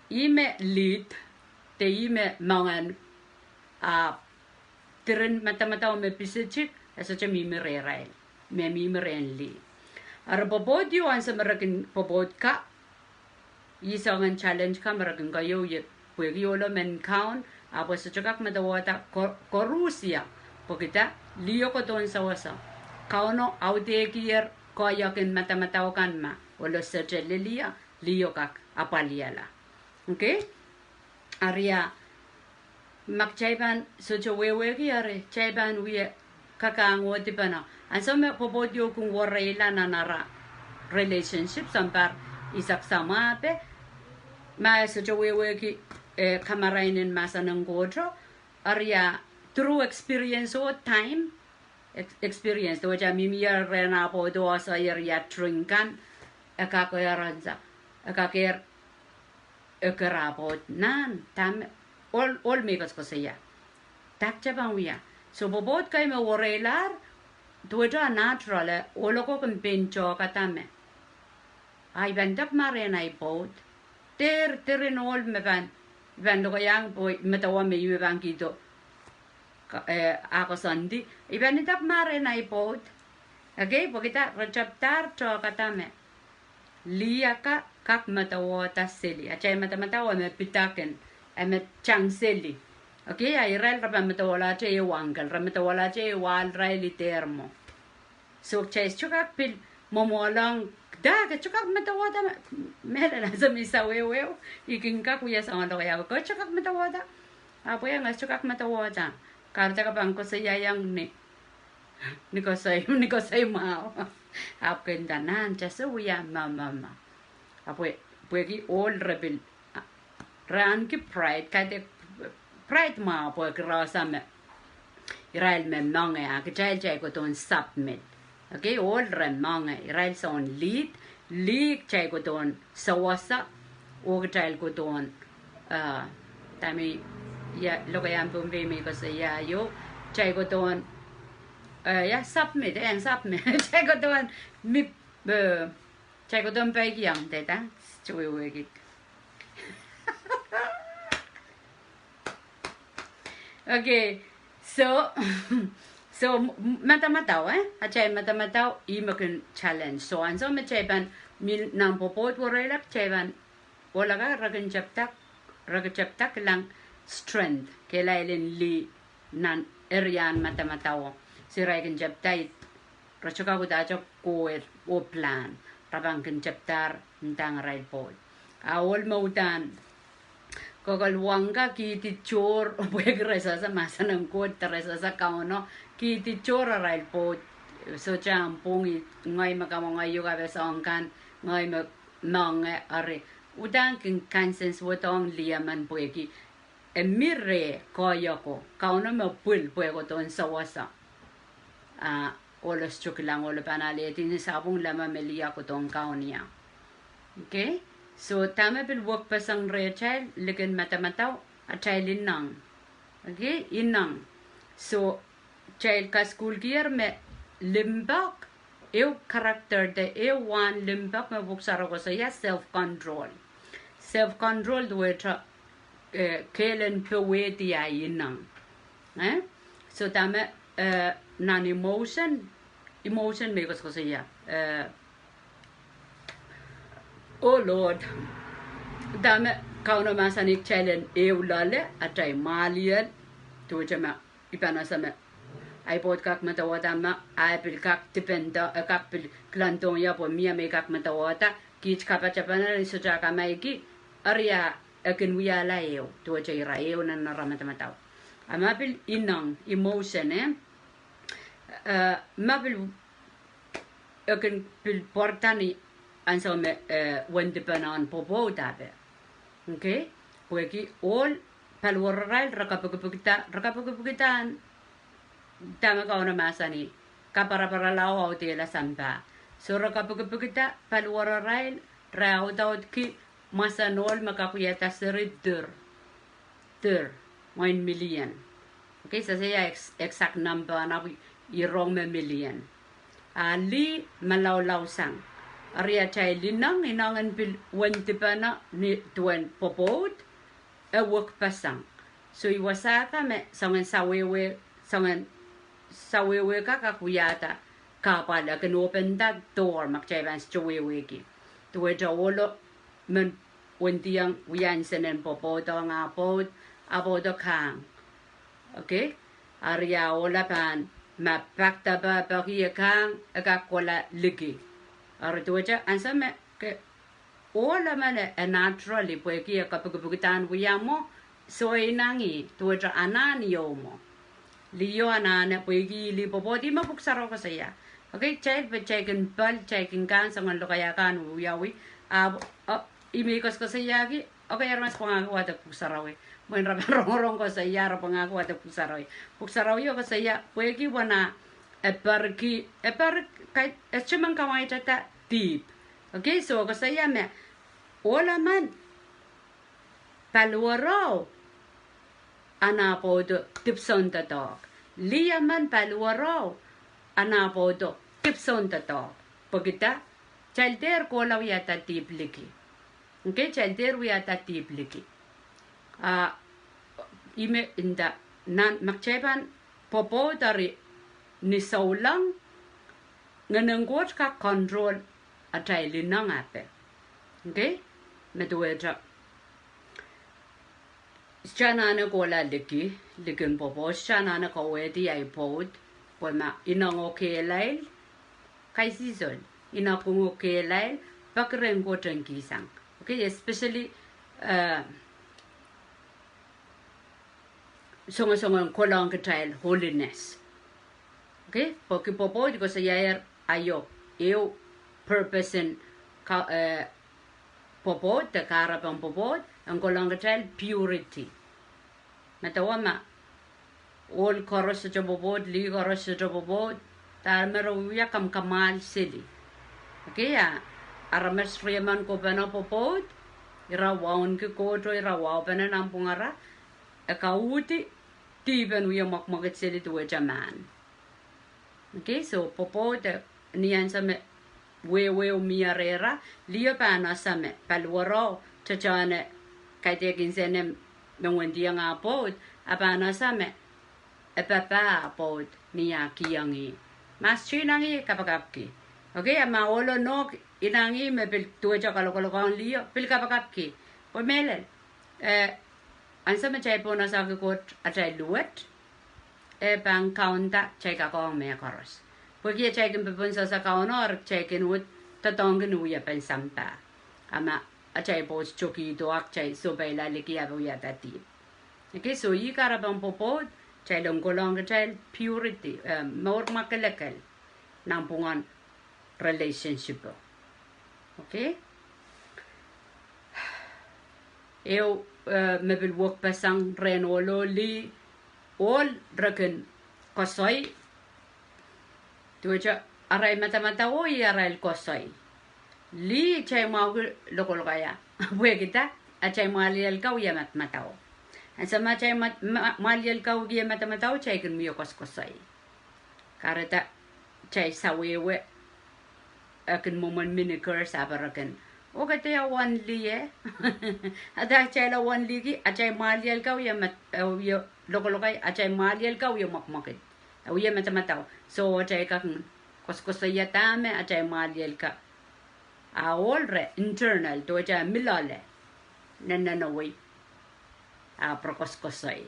ih me lead, de ih me moangen, ahpw diren madamadau me pisetik, e sohte mihmi rehrail, me mihmi rehn lih. Eri pwopwoud ieu ansou me re kin pwopwoud ka, ih soangen challenge ka me re kin keieu ie, pwehki ohlo men kaun, ahpw e sohte kak medewehda ko-, koaros ia, pwehkihda liho kohdohn sewese. Kauno audehkier koahiek en madamadau kan ma, ohlo sehte lel ia, liho kak apwalihala. Okay? Eri ia, ma kitail pahn sohte wehwehki eri, kitail pahn wie kakahng oh dipene. Ansou me pwopwoud ieu kin wereila nan ara relationship, sounpar, isak samwape, ma e sohte wehwehki, eh, kamarain en mahsen en Koht, eri ia, through experience oh time, ex-, experience, duwehte mihmi ie rehn ah pwoud oh ese ie ia drink kan, e kak ehr ansou, e kak ehr, e ker ah pwoud nan, dahme, ohl, ohl me I koasokoasoia. Dah kitail pahn wia. So pwopwoud kei me wereilahr, duwehte natural, eh, ohl oko kin pein tehkada me ah, I pahn idek ma rehn ahi pwoud. Dehr, dehr en ohl me pahn, I pahn lokaiahng pwe medewe me I pahn kihdo, ka-, eh, ah koasoandi. I pahn idek ma rehn ahi pwoud. Okay, pwehkihda re tepdahr tehkada me lih akan kak medewehda seli. Atail madamadau e me pidakihn, e me tang seli. Okay, a irail re pahn medewehlahte ehu angle, re medewehlahte ehu ahl irail dehr mwo. So kitail sohte kak pil mwomwohlohng, dah ke sohte kak medewehda me, mehlel ansou me I sawehwe, I kin kak wia soangen lokaia ko, ke sohte kak medewehda. Ahpw e ngehi sohte kak medewehda. Kahrehda ke pahn koasoiaiong ni, ni koasoi, ni koasoi mwahu. Ahpw ke nda nan, kitail sohte wia ma, ma, ma. Ahpw pwehki ohl re pil, re ahneki pride, kaidehk pride mwahu pwehki re ese me irail me moange, a kitail, kitail kohdohn submit. Okay, ohl re moange, irail soun lead, lih kitail kohdohn sewese, oh kitail kohdohn, eh, dahme, ia, lokaiahn Pohnpei me I koasoia ieu, kitail kohdohn, eh, ia, submit, eh, submit, kitail kohdohn, mi, eh, kitail kohdohn peikiong, dehda, sohte wehwehki. Okay, so, so, m-, madamadau, eh? Atail madamadau, ih me kin challenge. So ansou me kitail pahn mih nan pwopwoud wereila, kitail pahn, ohl akan re kin tepda, re kin tepda kilang strength, kehlail en lih nan area en madamadau. So irail kin tepda, re sohte kak udahte kowe oh plan, re pahn kin tepdahr ndahng arail pwoud. A ohl me udahn kokolwangka, kihdi tohr, pwehki re sehse mahsen en Koht, re sehse Kauno, kihdi tohr arail pwoud, sohte ahmw pwung, ngehi me kamwenge uhk, ape soahng kan, ngehi me moange, eri udahn kin kansens wedohng lih emen pwehki e mih reh koahiek ko, Kauno me pwil pwe e kohdohn sewese. A ohlo sohte kilang, ohlo pahn alehdi ni sapwung leme me lih akan kohdohn kaun ia. Okay? So dahme pil wekpeseng rehtail likin madamadau, atail ineng. Okay, ineng. So kitail kasukuhlkier me limpoak, ehu character de ehu wahn limpoak me Pwuhk Sarawi koasoia self control. Self control duwehte, eh, kehl en powehdi ahi ineng. Eh? So dahme, eh, nan emotion, emotion me I koasokoasoia, eh, Oh Lord, dahme Kauno mahsanih kitail en ehu loale, atail mwahliel, duwehte ma I pahn ese me ahi pwoud kak medewehda ma, a e pil kak depend, e kak pil kilangdohng ie pwe mie me I kak medewehda, kiht kapatapan en sohte akamaiki, eri a e kin wiahla ehu, duwehte ira ehu nan ara madamadau. A ma pil ineng, emotion, eh? Eh, ma pil e kin pil pwarada ni ansou me, eh, wendipene en pwopwoud ape. Okay? Pwehki ohl paliwararail re kapikipikda, re kapikipikda dahme Kauno mahsanih, kaparaparala oh audehla sampah. So re kapikipikda paliwararail, re audaudki mahsen ohl me kak wiahda seri dir. Dir, mwein million. Okay, sehse ia ex-, exact number, ahpw I rong me million. A lih malaulau sang. Eri atail ineng, ineng en pil wendipene ni duwen pwopwoud, e wekpeseng. So I wasahda me soangen sawehwe, soangen sawehwe ka kak wiahda kahpwal, e kin open that door ma kitail pahn sohte wehwehki. Duwehte ohlo men wendiong wia nsenen pwopwoud, ong ah pwoud, ah pwoudo kahng. Okay? Eri ah ohla pahn, ma pak depe peki e kahng, e kak kohla liki. Eri duwehte ansou me ke ohl emen e naturally, pwehki e kepikipikdahn wia mwo, soh ineng ih, duwehte anahn ieu mwo. Liho anahne pwehki lih pwopwoud, ih me Pwuhk Sarawi koasoia. Okay, kitail, kitail kin pil, kitail kin kahng soangen lokaia kan wiawi, ahpw, oh, ih me I koasokoasoiahki, okay, aramas pwangahki wadek Pwuhk Sarawi. Mwein re pahn rongorong koasoia, re pwangahki wadek Pwuhk Sarawi. Pwuhk Sarawi koasoia, pwehki wena e perki, e perki, e sohte men kamwaiteda dihp. Okay, so koasoia me, ohl emen paliwereo, a nah pwoudo dipwisoun doadoahk. Lih emen paliwereo, a nah pwoudo dipwisoun doadoahk. Pwehki dah? Kitail dehr kohla wiahda dihp liki. Okay, kitail dehr wiahda dihp liki. Ah, ih me nda, nan ma kitail pahn pwopwoud eri ni souleng, Ngehnen Koht kak control atail ineng ape. Okay? Me duwehte sohte anahne kohla liki, likin pwopwoud, sohte anahne kawehdi ahi pwoud, pwe ma inengo kehlail, kaisihsol, inengo kehlail, peki rehn Koht en kihsang. Okay, especially, eh, songosongen kolohng kitail holiness. Okay, pwehki pwopwoud koasoiaier, aio, ehu purpose en ka, eh, pwopwoud, de kahrepen pwopwoud, en kolohng kitail purity. Medewe ma ohl koaros sohte pwopwoud, lih koaros sohte pwopwoud, dah me re wia? Kamwakamwahl seli. Okay, a aramas riemen kopene pwopwoud, ira wauneki Koht oh ira wahupene nanpwungara, e kauhdi dihp en wie mwekmwekid seli duwehte mahn. Okay, so pwopwoud, ni ansou me wehweo mie rehra, liho pahn ese me paliwereo, tohtohn e kaidehk nsenen me wendiong ah pwoud, a pahn ese me e papah ah pwoud ni ah kihong ih. Ma sohte ineng ih, kapakapki. Okay, a ma ohlo nohk ineng ih me pil duwehte kalokolok ong liho, pil kapakapki. Pwe mehlel, eh, ansou me kitail pwunasaki Koht atail luwet, e pahn kaunda kitail kak ong mehkoaros. Pwehki atail kin pepehm sehse Kauno, eri kitail kin uhd doadoahngki ni wiepen sampah. A ma atail pwoud tokihdo, kitail sohpeila liki, ahpw wiahda dihp. Okay, so ih kahrepen pwopwoud, kitail en kolohng kitail purity, eh, mour mwakelekel nanpwungen relationship. Okay? Ehu, eh, me pil wekpeseng rehn ohlo lih, ohl re kin koasoi, duwehte arail madamadau oh ih arail koasoi. Lih, kitail mwahuki lokolokaia, pwehki dah? Atail mwahliel ka wia madamadau. Ansou me atail mwa-, mwa-, mwahliel ka wia madamadau, kitail kin mie koasokoasoi. Kahrehda kitail sawehwe, e kin mwomwen mini curse, ahpw re kin, oh, ke dehr wen lih, eh? A dah kitail wen lihki? Atail mwahliel ka wia mat-, eh, wia lokolokai, atail mwahliel ka wia mwekmwekid, eh, wia madamadau. So atail kak koasokoasoia dahme atail mwahliel ka, a ohl re internal, duwehte mih loale, nennenewei, ahpw re koasokoasoi.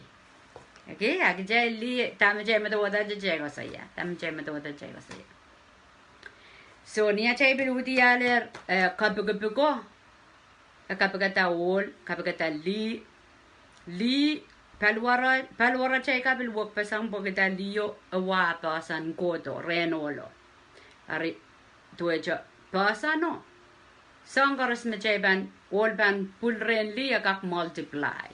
Okay, a kitail lih, dahme kitail medewehda kitail koasoia, dahme kitail medewehda kitail koasoia. So ni atail pil uhdiahl, eh, kapikipiko, e kapikada ohl, kapikada lih, lih, paliwar-, paliwaratail ka pil wekpeseng pwehkida liho e wa poahsoan kohdo rehn ohlo. Eri duwehte poahsoano, soahng koaros me kitail pahn, ohl pahn pwil rehn lih, e kak multiply.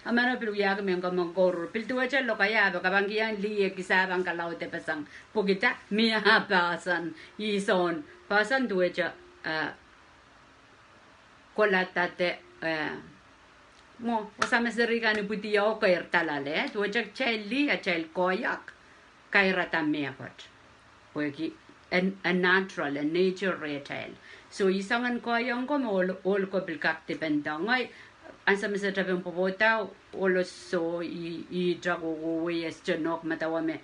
A ma e pil wiahki mehn komour, pil duwehte lokaia, ahpw ke pahn kihong lih e kisehn pahn kalaudepeseng pwehkida mie poahsoan, ih soun poahsoan duwehte, eh, kohlahda de, eh, mwo, wasa me seri kan ipwidi oh keirda loale, duwehte kitail lih, atail koahiek, kairada mehkot. Pwehki en, en natural, en nature rehtail. So, I soangen kohiong ko me ohl, ohl ko pil kak dipen dohng. Ngehi, ansou me se tapin pwopwoudau, ohlo soh, I, I tok oh, oh, oh, I sohte nohk madawa me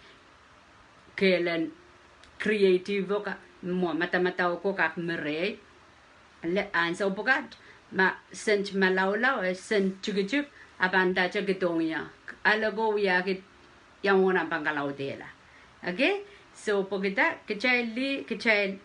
kehlen creative ko ka, mwo madamadau ko kak mi rehi. Le ansou pwukat, ma sent malaulau, eh, sent tikitik, a pahn dahte kidohng ie. Ale ko wiahki ia mwomwen a pahn kalaudehla. Okay? So, pwehki dah, kitail lih, kitail,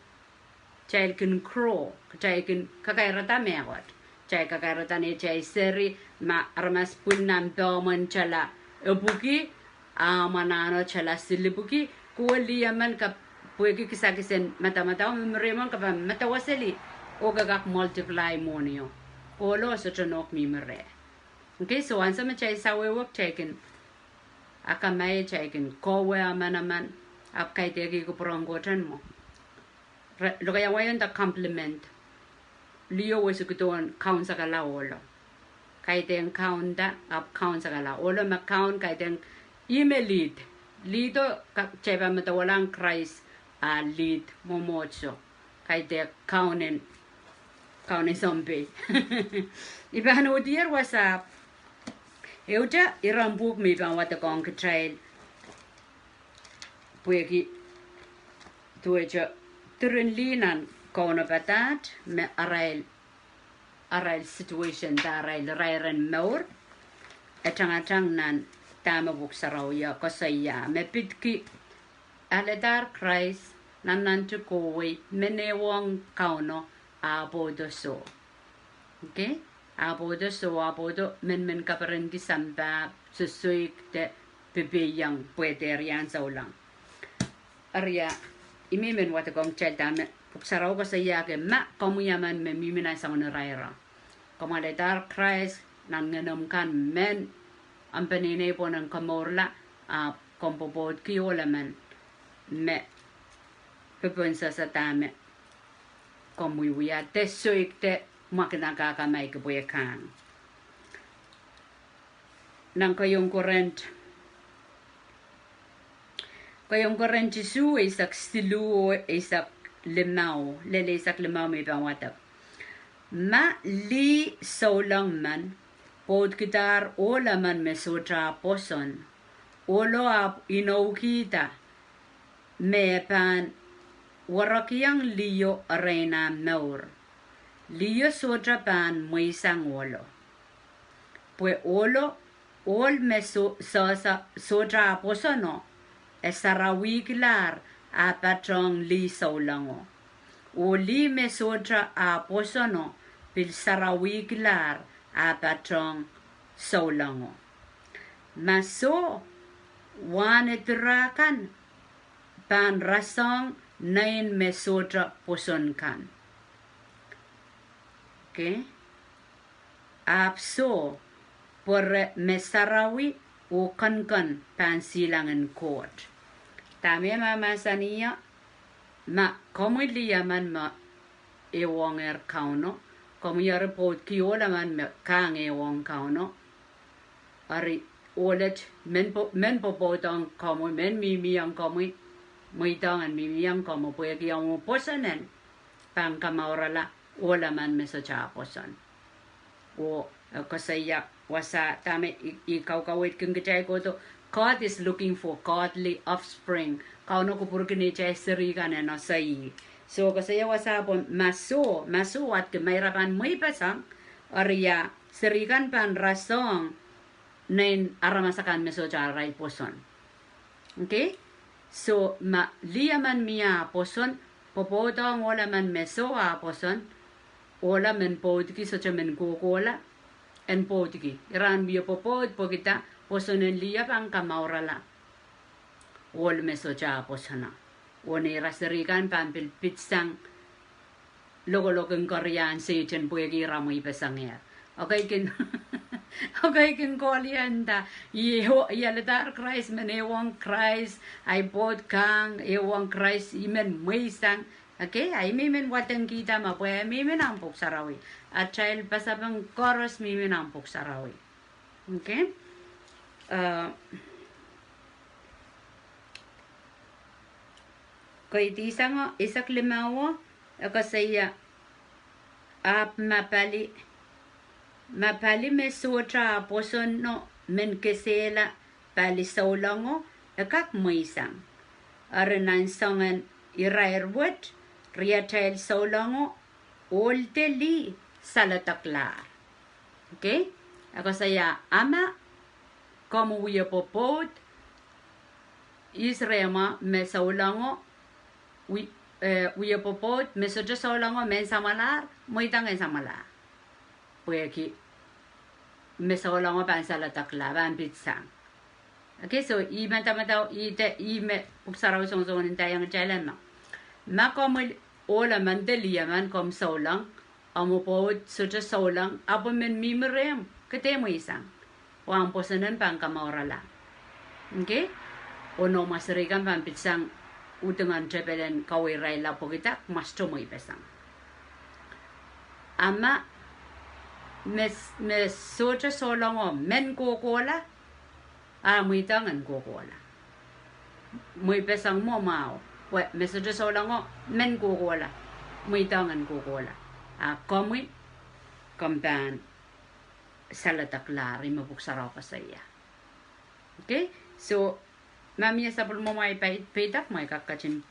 kitail kin grow, kitail kin kakairada mehkot. Kitail kakairada neitail seri, ma aramas pwil nan pehmwen tala epwiki, a mwanahno tala silipwiki, kowe lih emen ka pwehki kisakis en madamadau, me meriemon ka pahn madawaseli, oh ke kak multiply mwohn io. Ohlo sohte nohk mihmi reh. Okay, so ansou me kitail sawehwe kitail kin akamai, kitail kin kohwei manaman, ahpw kaidehki kupwuren Koht en mwo. Re, lokaia wai en the compliment. Lih o wehwehki dohn kaun sakala ohlo. Kaidehn kaunda, ahpw kaun sakala. Ohlo me kaun kaidehn ih me lead. Lead o ka, kitail pahn medewehla Krais a lead mwomwohdiso. Kaidehn kaun en, kaun en sounpei. I pahn uhdier wasa, ehute iren pwuhk me I pahn wadekohng kitail. Pwehki duwehte diren lih nan kaunopada me arail, arail situation de arail irairen mour, e tangatang nan dahme Pwuhk Sarawi e koasoia, me pidki aledahr Krais, nannanti kohwei, men ehuong Kauno, a pwoudo soh. Okay? A pwoudo soh, a pwoudo men men kaperenki sampah, sosoik de pepeiong pwehdehr ansou lang. Eri, I mihmi en wadekohng kitail dahme Pwuhk Sarawi koasoia ke ma komwi emen me mihmi nan soangen irairo. Komw aledahr Krais nan ngehnomw kan men, omw peneinei pwon en komourla, a komw pwopwoudki ohl emen me peponsasa dahme komw wiewia de soik de mwekid en kak akamai kepwe kan. Nan keieun Korint, keieun Korint isuh eisek siluh oh eisek limau, lel eisek limau me I pahn wadek. Ma lih souleng men pwoudkidahr ohl emen me sohte ah pwoson, ohlo ahpw inoukihda me e pahn werekiong liho erein ah mour, liho sohte pahn mweisang ohlo. Pwe ohlo, ohl me so, so, so, sohte ah pwosono, e sarawihkilahr ah patohng lih soulengo. Oh lih me sohte ah pwosono pil sarawihkilahr ah patohng soulengo. Ma soh, wahn edirah kan pahn rasehng nein me sohte pwoson kan. Okay? Ahpw soh, pwe re me sarawi oh keniken pahn silangin Koht. Dahme e mahmahsanih, ma komwi lih emen me ehuongehr Kauno, komwi eri pwoudki ohl emen me kahng ehuong Kauno. Eri ohl et men pwo, men pwopwoudohng komwi, men mihmiong komwi, mweidohng en mihmiong komwi pwehki omw pwoson en pahn kamourala ohl emen me sohte ah pwoson. Oh e koasoia wasa dahme I, I kaukaweidkin kitail kohdo, God is looking for godly offspring. Kauno kupwurki neitail seri kan en ese ih. So koasoia wasa pwe ma soh, ma soh wadki ma ira pahn mweipeseng, eri ah seri kan pahn rasehng nein aramas akan me sohte arail pwoson. Okay? So ma lih emen mie ah pwoson pwopwoudohng ohl emen me soh ah pwoson, ohlo men pwoudki, sohte men kohkohla, en pwoudki. Ira en wie pwopwoud pwehki dah, pwoson en lih pahn kamourala ohl me sohte ah pwosono. Oh neira seri kan pahn pil pitsang lokolok en keriahn Sehdan pwehki ira mweipeseng. Okay kin, okay kin kohlianda, I, I aledahr Krais, men ehuong Krais, ahi pwoud kahng ehuong Krais, I men mweisang. Okay, ahi mihmi en wadengkihda ma pwe mihmi nan Pwuhk Sarawi. Atail pasapeng koaros mihmi nan Pwuhk Sarawi. Okay? Uh, Kaidehk sang eisek limauo, e koasoia, ahpw ma pali, ma pali me sohte ah pwoson oh men kesehla pali souleng, e kak mweisang. Eri nan soangen irair wet, riatail souleng ohl de lih saladaklahr. Okay? E koasoia, a ma komw wie pwopwoud, ihs rehmw me souleng, wie, eh, wie pwopwoud, me sohte souleng men samwalahr, mweidohng en samwalahr. Pwehki me souleng pahn saladaklahr, pahn pitsang. Okay, so ih me, ih me Pwuhk Sarawi songosong ndaiong kitail ma, ma komw ohl emen de lih emen komw souleng, omw pwopwoud sohte souleng, ahpw men mihmi rehmw, ke dehr mweisang. Pwe ahmw pwoson en pahn kamourala. Okay? Oh noumw mwaseri kan pahn pitsang udingen tepel en kaweirailla pwehki dah, mwasto mweipeseng. A ma me, me sohte souleng men kohkohla, a mweidohng en kohkohla. Mweipeseng mwo mwahu, pwe me sohte souleng men kohkohla, mweidohng en kohkohla. A komwi, komw pahn saladaklahr, ih me Pwuhk Sarawi koasoia. Okay, so ma mie sapwellimomwi ahi peidek, mwein kak ketin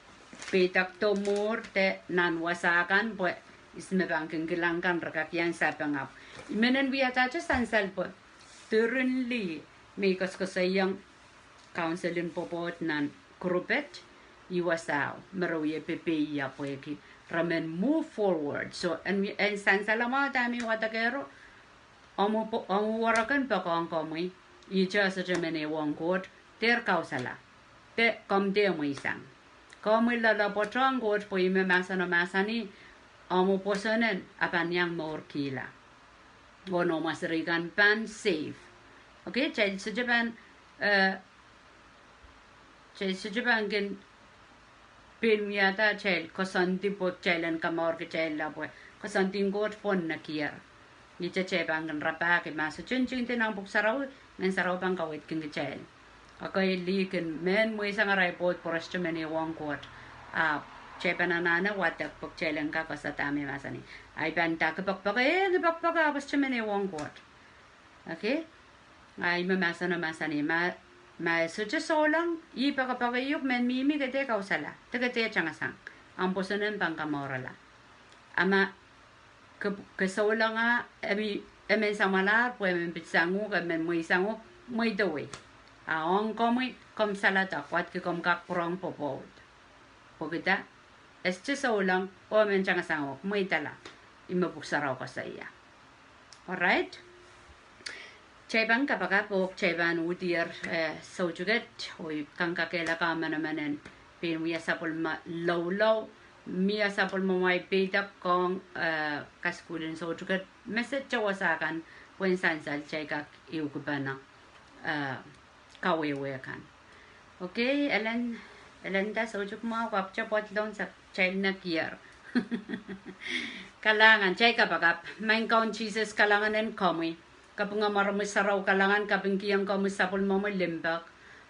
peidek doh mwuhr de nan wasa kan pwe ihs me pahn kin kilang kan re kak iang sapeng. Ahpw I men en wiahda te sansal pwe diren lih me I koasokoasoiong counsel en pwopwoud nan group et, ih wasao me re wie pepeia pwehki re men move forward. So en, en sansal mwahu dahme I wadekehro, omw pwo-, omw werek en poakohng komwi, ihte sohte men ehuong Koht, dehr kausala. De komw dehr mweisang. Komwi loalopwoatohng Koht pwe ih me mahseno mahsanih, omw pwoson en a pahn iang mourkihla. Oh noumw mwaseri kan pahn safe. Okay, kitail sohte pahn, eh, kitail sohte pahn kin pein wiahda atail koasoandi pwe kitail en kamour kitailla pwe koasoandien Koht pwon nekier. Ihte kitail pahn kin rapahki ma sohte ntingdi nan Pwuhk Sarawi, Ngehn Sarawi pahn kaweidki kitail. Ekei lih kin men mweisang arail pwoud pwe re sohte men ehuong Koht. Ahpw kitail pahn anahne wadek pwe kitail en kak koasoanda me mahsanih, ahi pahn dake poakpoake, eh, nge poakpoake ahpw sohte men ehuong Koht. Okay? A ih me mahseno mahsanih, ma, ma e sohte souleng, ih poakepoake iuk, men mihmi, ke dehr kausala, de ke dehr tangasang. Ahmw pwoson en pahn kamourala. A ma ke, ke souleng a, e mi, e men samwalahr pwe e men pitsang uhk, e men mweisang uhk, mweidowei. A ong komwi, komw saledek, wadki komw kak pwurehng pwopwoud. Pwehki dah, e sohte souleng, oh e men tangasang uhk, mweidala. Ih me Pwuhk Sarawi koasoia. Alright? Kitail pahn kapakap oh kitail pahn uhdier, eh, soutuket, oh I kangoangehla kamanaman en pein wia sapwellime loulou, mie sapwellimomwi ahi peidek ong, eh, kasukuhl en soutuket, me se towasa kan, pwehn sansal kitail kak ehukipene, eh, kawehwe kan. Okay, Ellen, Ellen da soutuk mwahu, kapwte pwoat lohn sap, kitail nekier. Kalahngan, kitail kapakap. Maing Kaun Sises, kalahngan en komwi. Kaping en aramas sarawi kalahngan, kapingkihong komwi sapwellimomwi limpoak.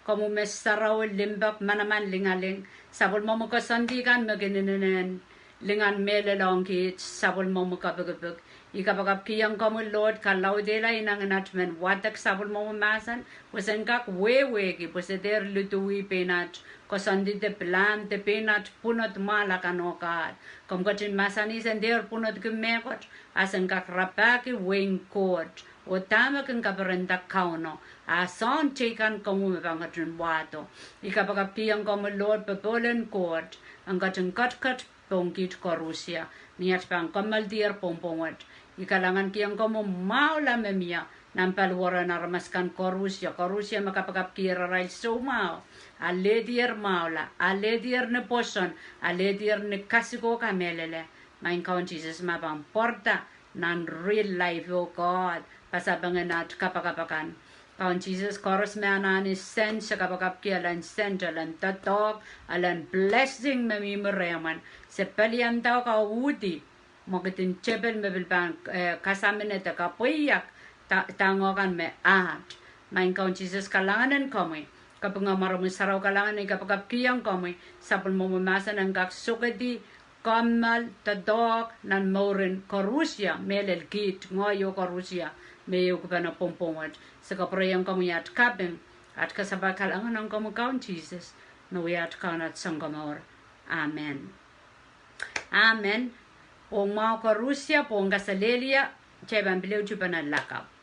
Komwi me sarawi, limpoak, manaman, lingaling. Sapwellimomwi koasoandi kan me kin inenen lingan mehlel ong kiht, sapwellimomwi kapikipik. I kapakapkihong komwi Lord, kalaudehla ineng en aht men wadek sapwellimomwi mahsen, pwe sen kak wehwehki, pwe se dehr luduwi pein aht koasoandi de pilahn de pein aht pwunod mwahl akan oh kahl. Komw ketin mahsanih sen dehr pwunodki mehkot, a sen kak rapahki wehin Koht. Oh dahme kin kaperenda Kauno, a soahng teikan komwi me pahn ketin wahdo. I kapakapkihong komwi Lord, popohl en Koht en ketin ketiket pwong kiht koarusie, ni aht pahn kommoaldier pwongpwong wet. I kalahngankihong komwi mwahula me mie nan paliwar en aramas kan koarusie, koarusie me kapakapkier arail soumwahu, alehdier mwahula, alehdier ni pwoson, alehdier ni kasik oh kamehlele. Maing Kaun Sises, ma pahn pwarada nan real life, oh God, pasapeng en aht kapakap akan. Kaun Sises, koaros me anahne send, se kapakapki elen send, elen doadoahk, elen blessing me mihmi rehmw en. Se pelianda oh kauhdi mwekid en tepel me pil pahn, eh, kasaminde kapweiek, da-, dahng kan me aht. Maing Kaun Sises, kalahngan en komwi. Kapinga mwaromwi sarawi kalahngan, I kapakapkihong komwi sapwellimomwi mahsen en kak sokedi kommoal doadoahk nan mouren koarusie, mehlel kiht, ngehi oh koarusie me ehukipene pwongpwong wet. Se kapwureiong komwi at kaping, at kasapahl kalahngan ong komwi Kaun Sises, me wia at Kaun, at Sounkomour. Amen. Amen. Oh mwahu koarusie, pwong kaselehlie, kitail pahn pil ehutipene lakapw.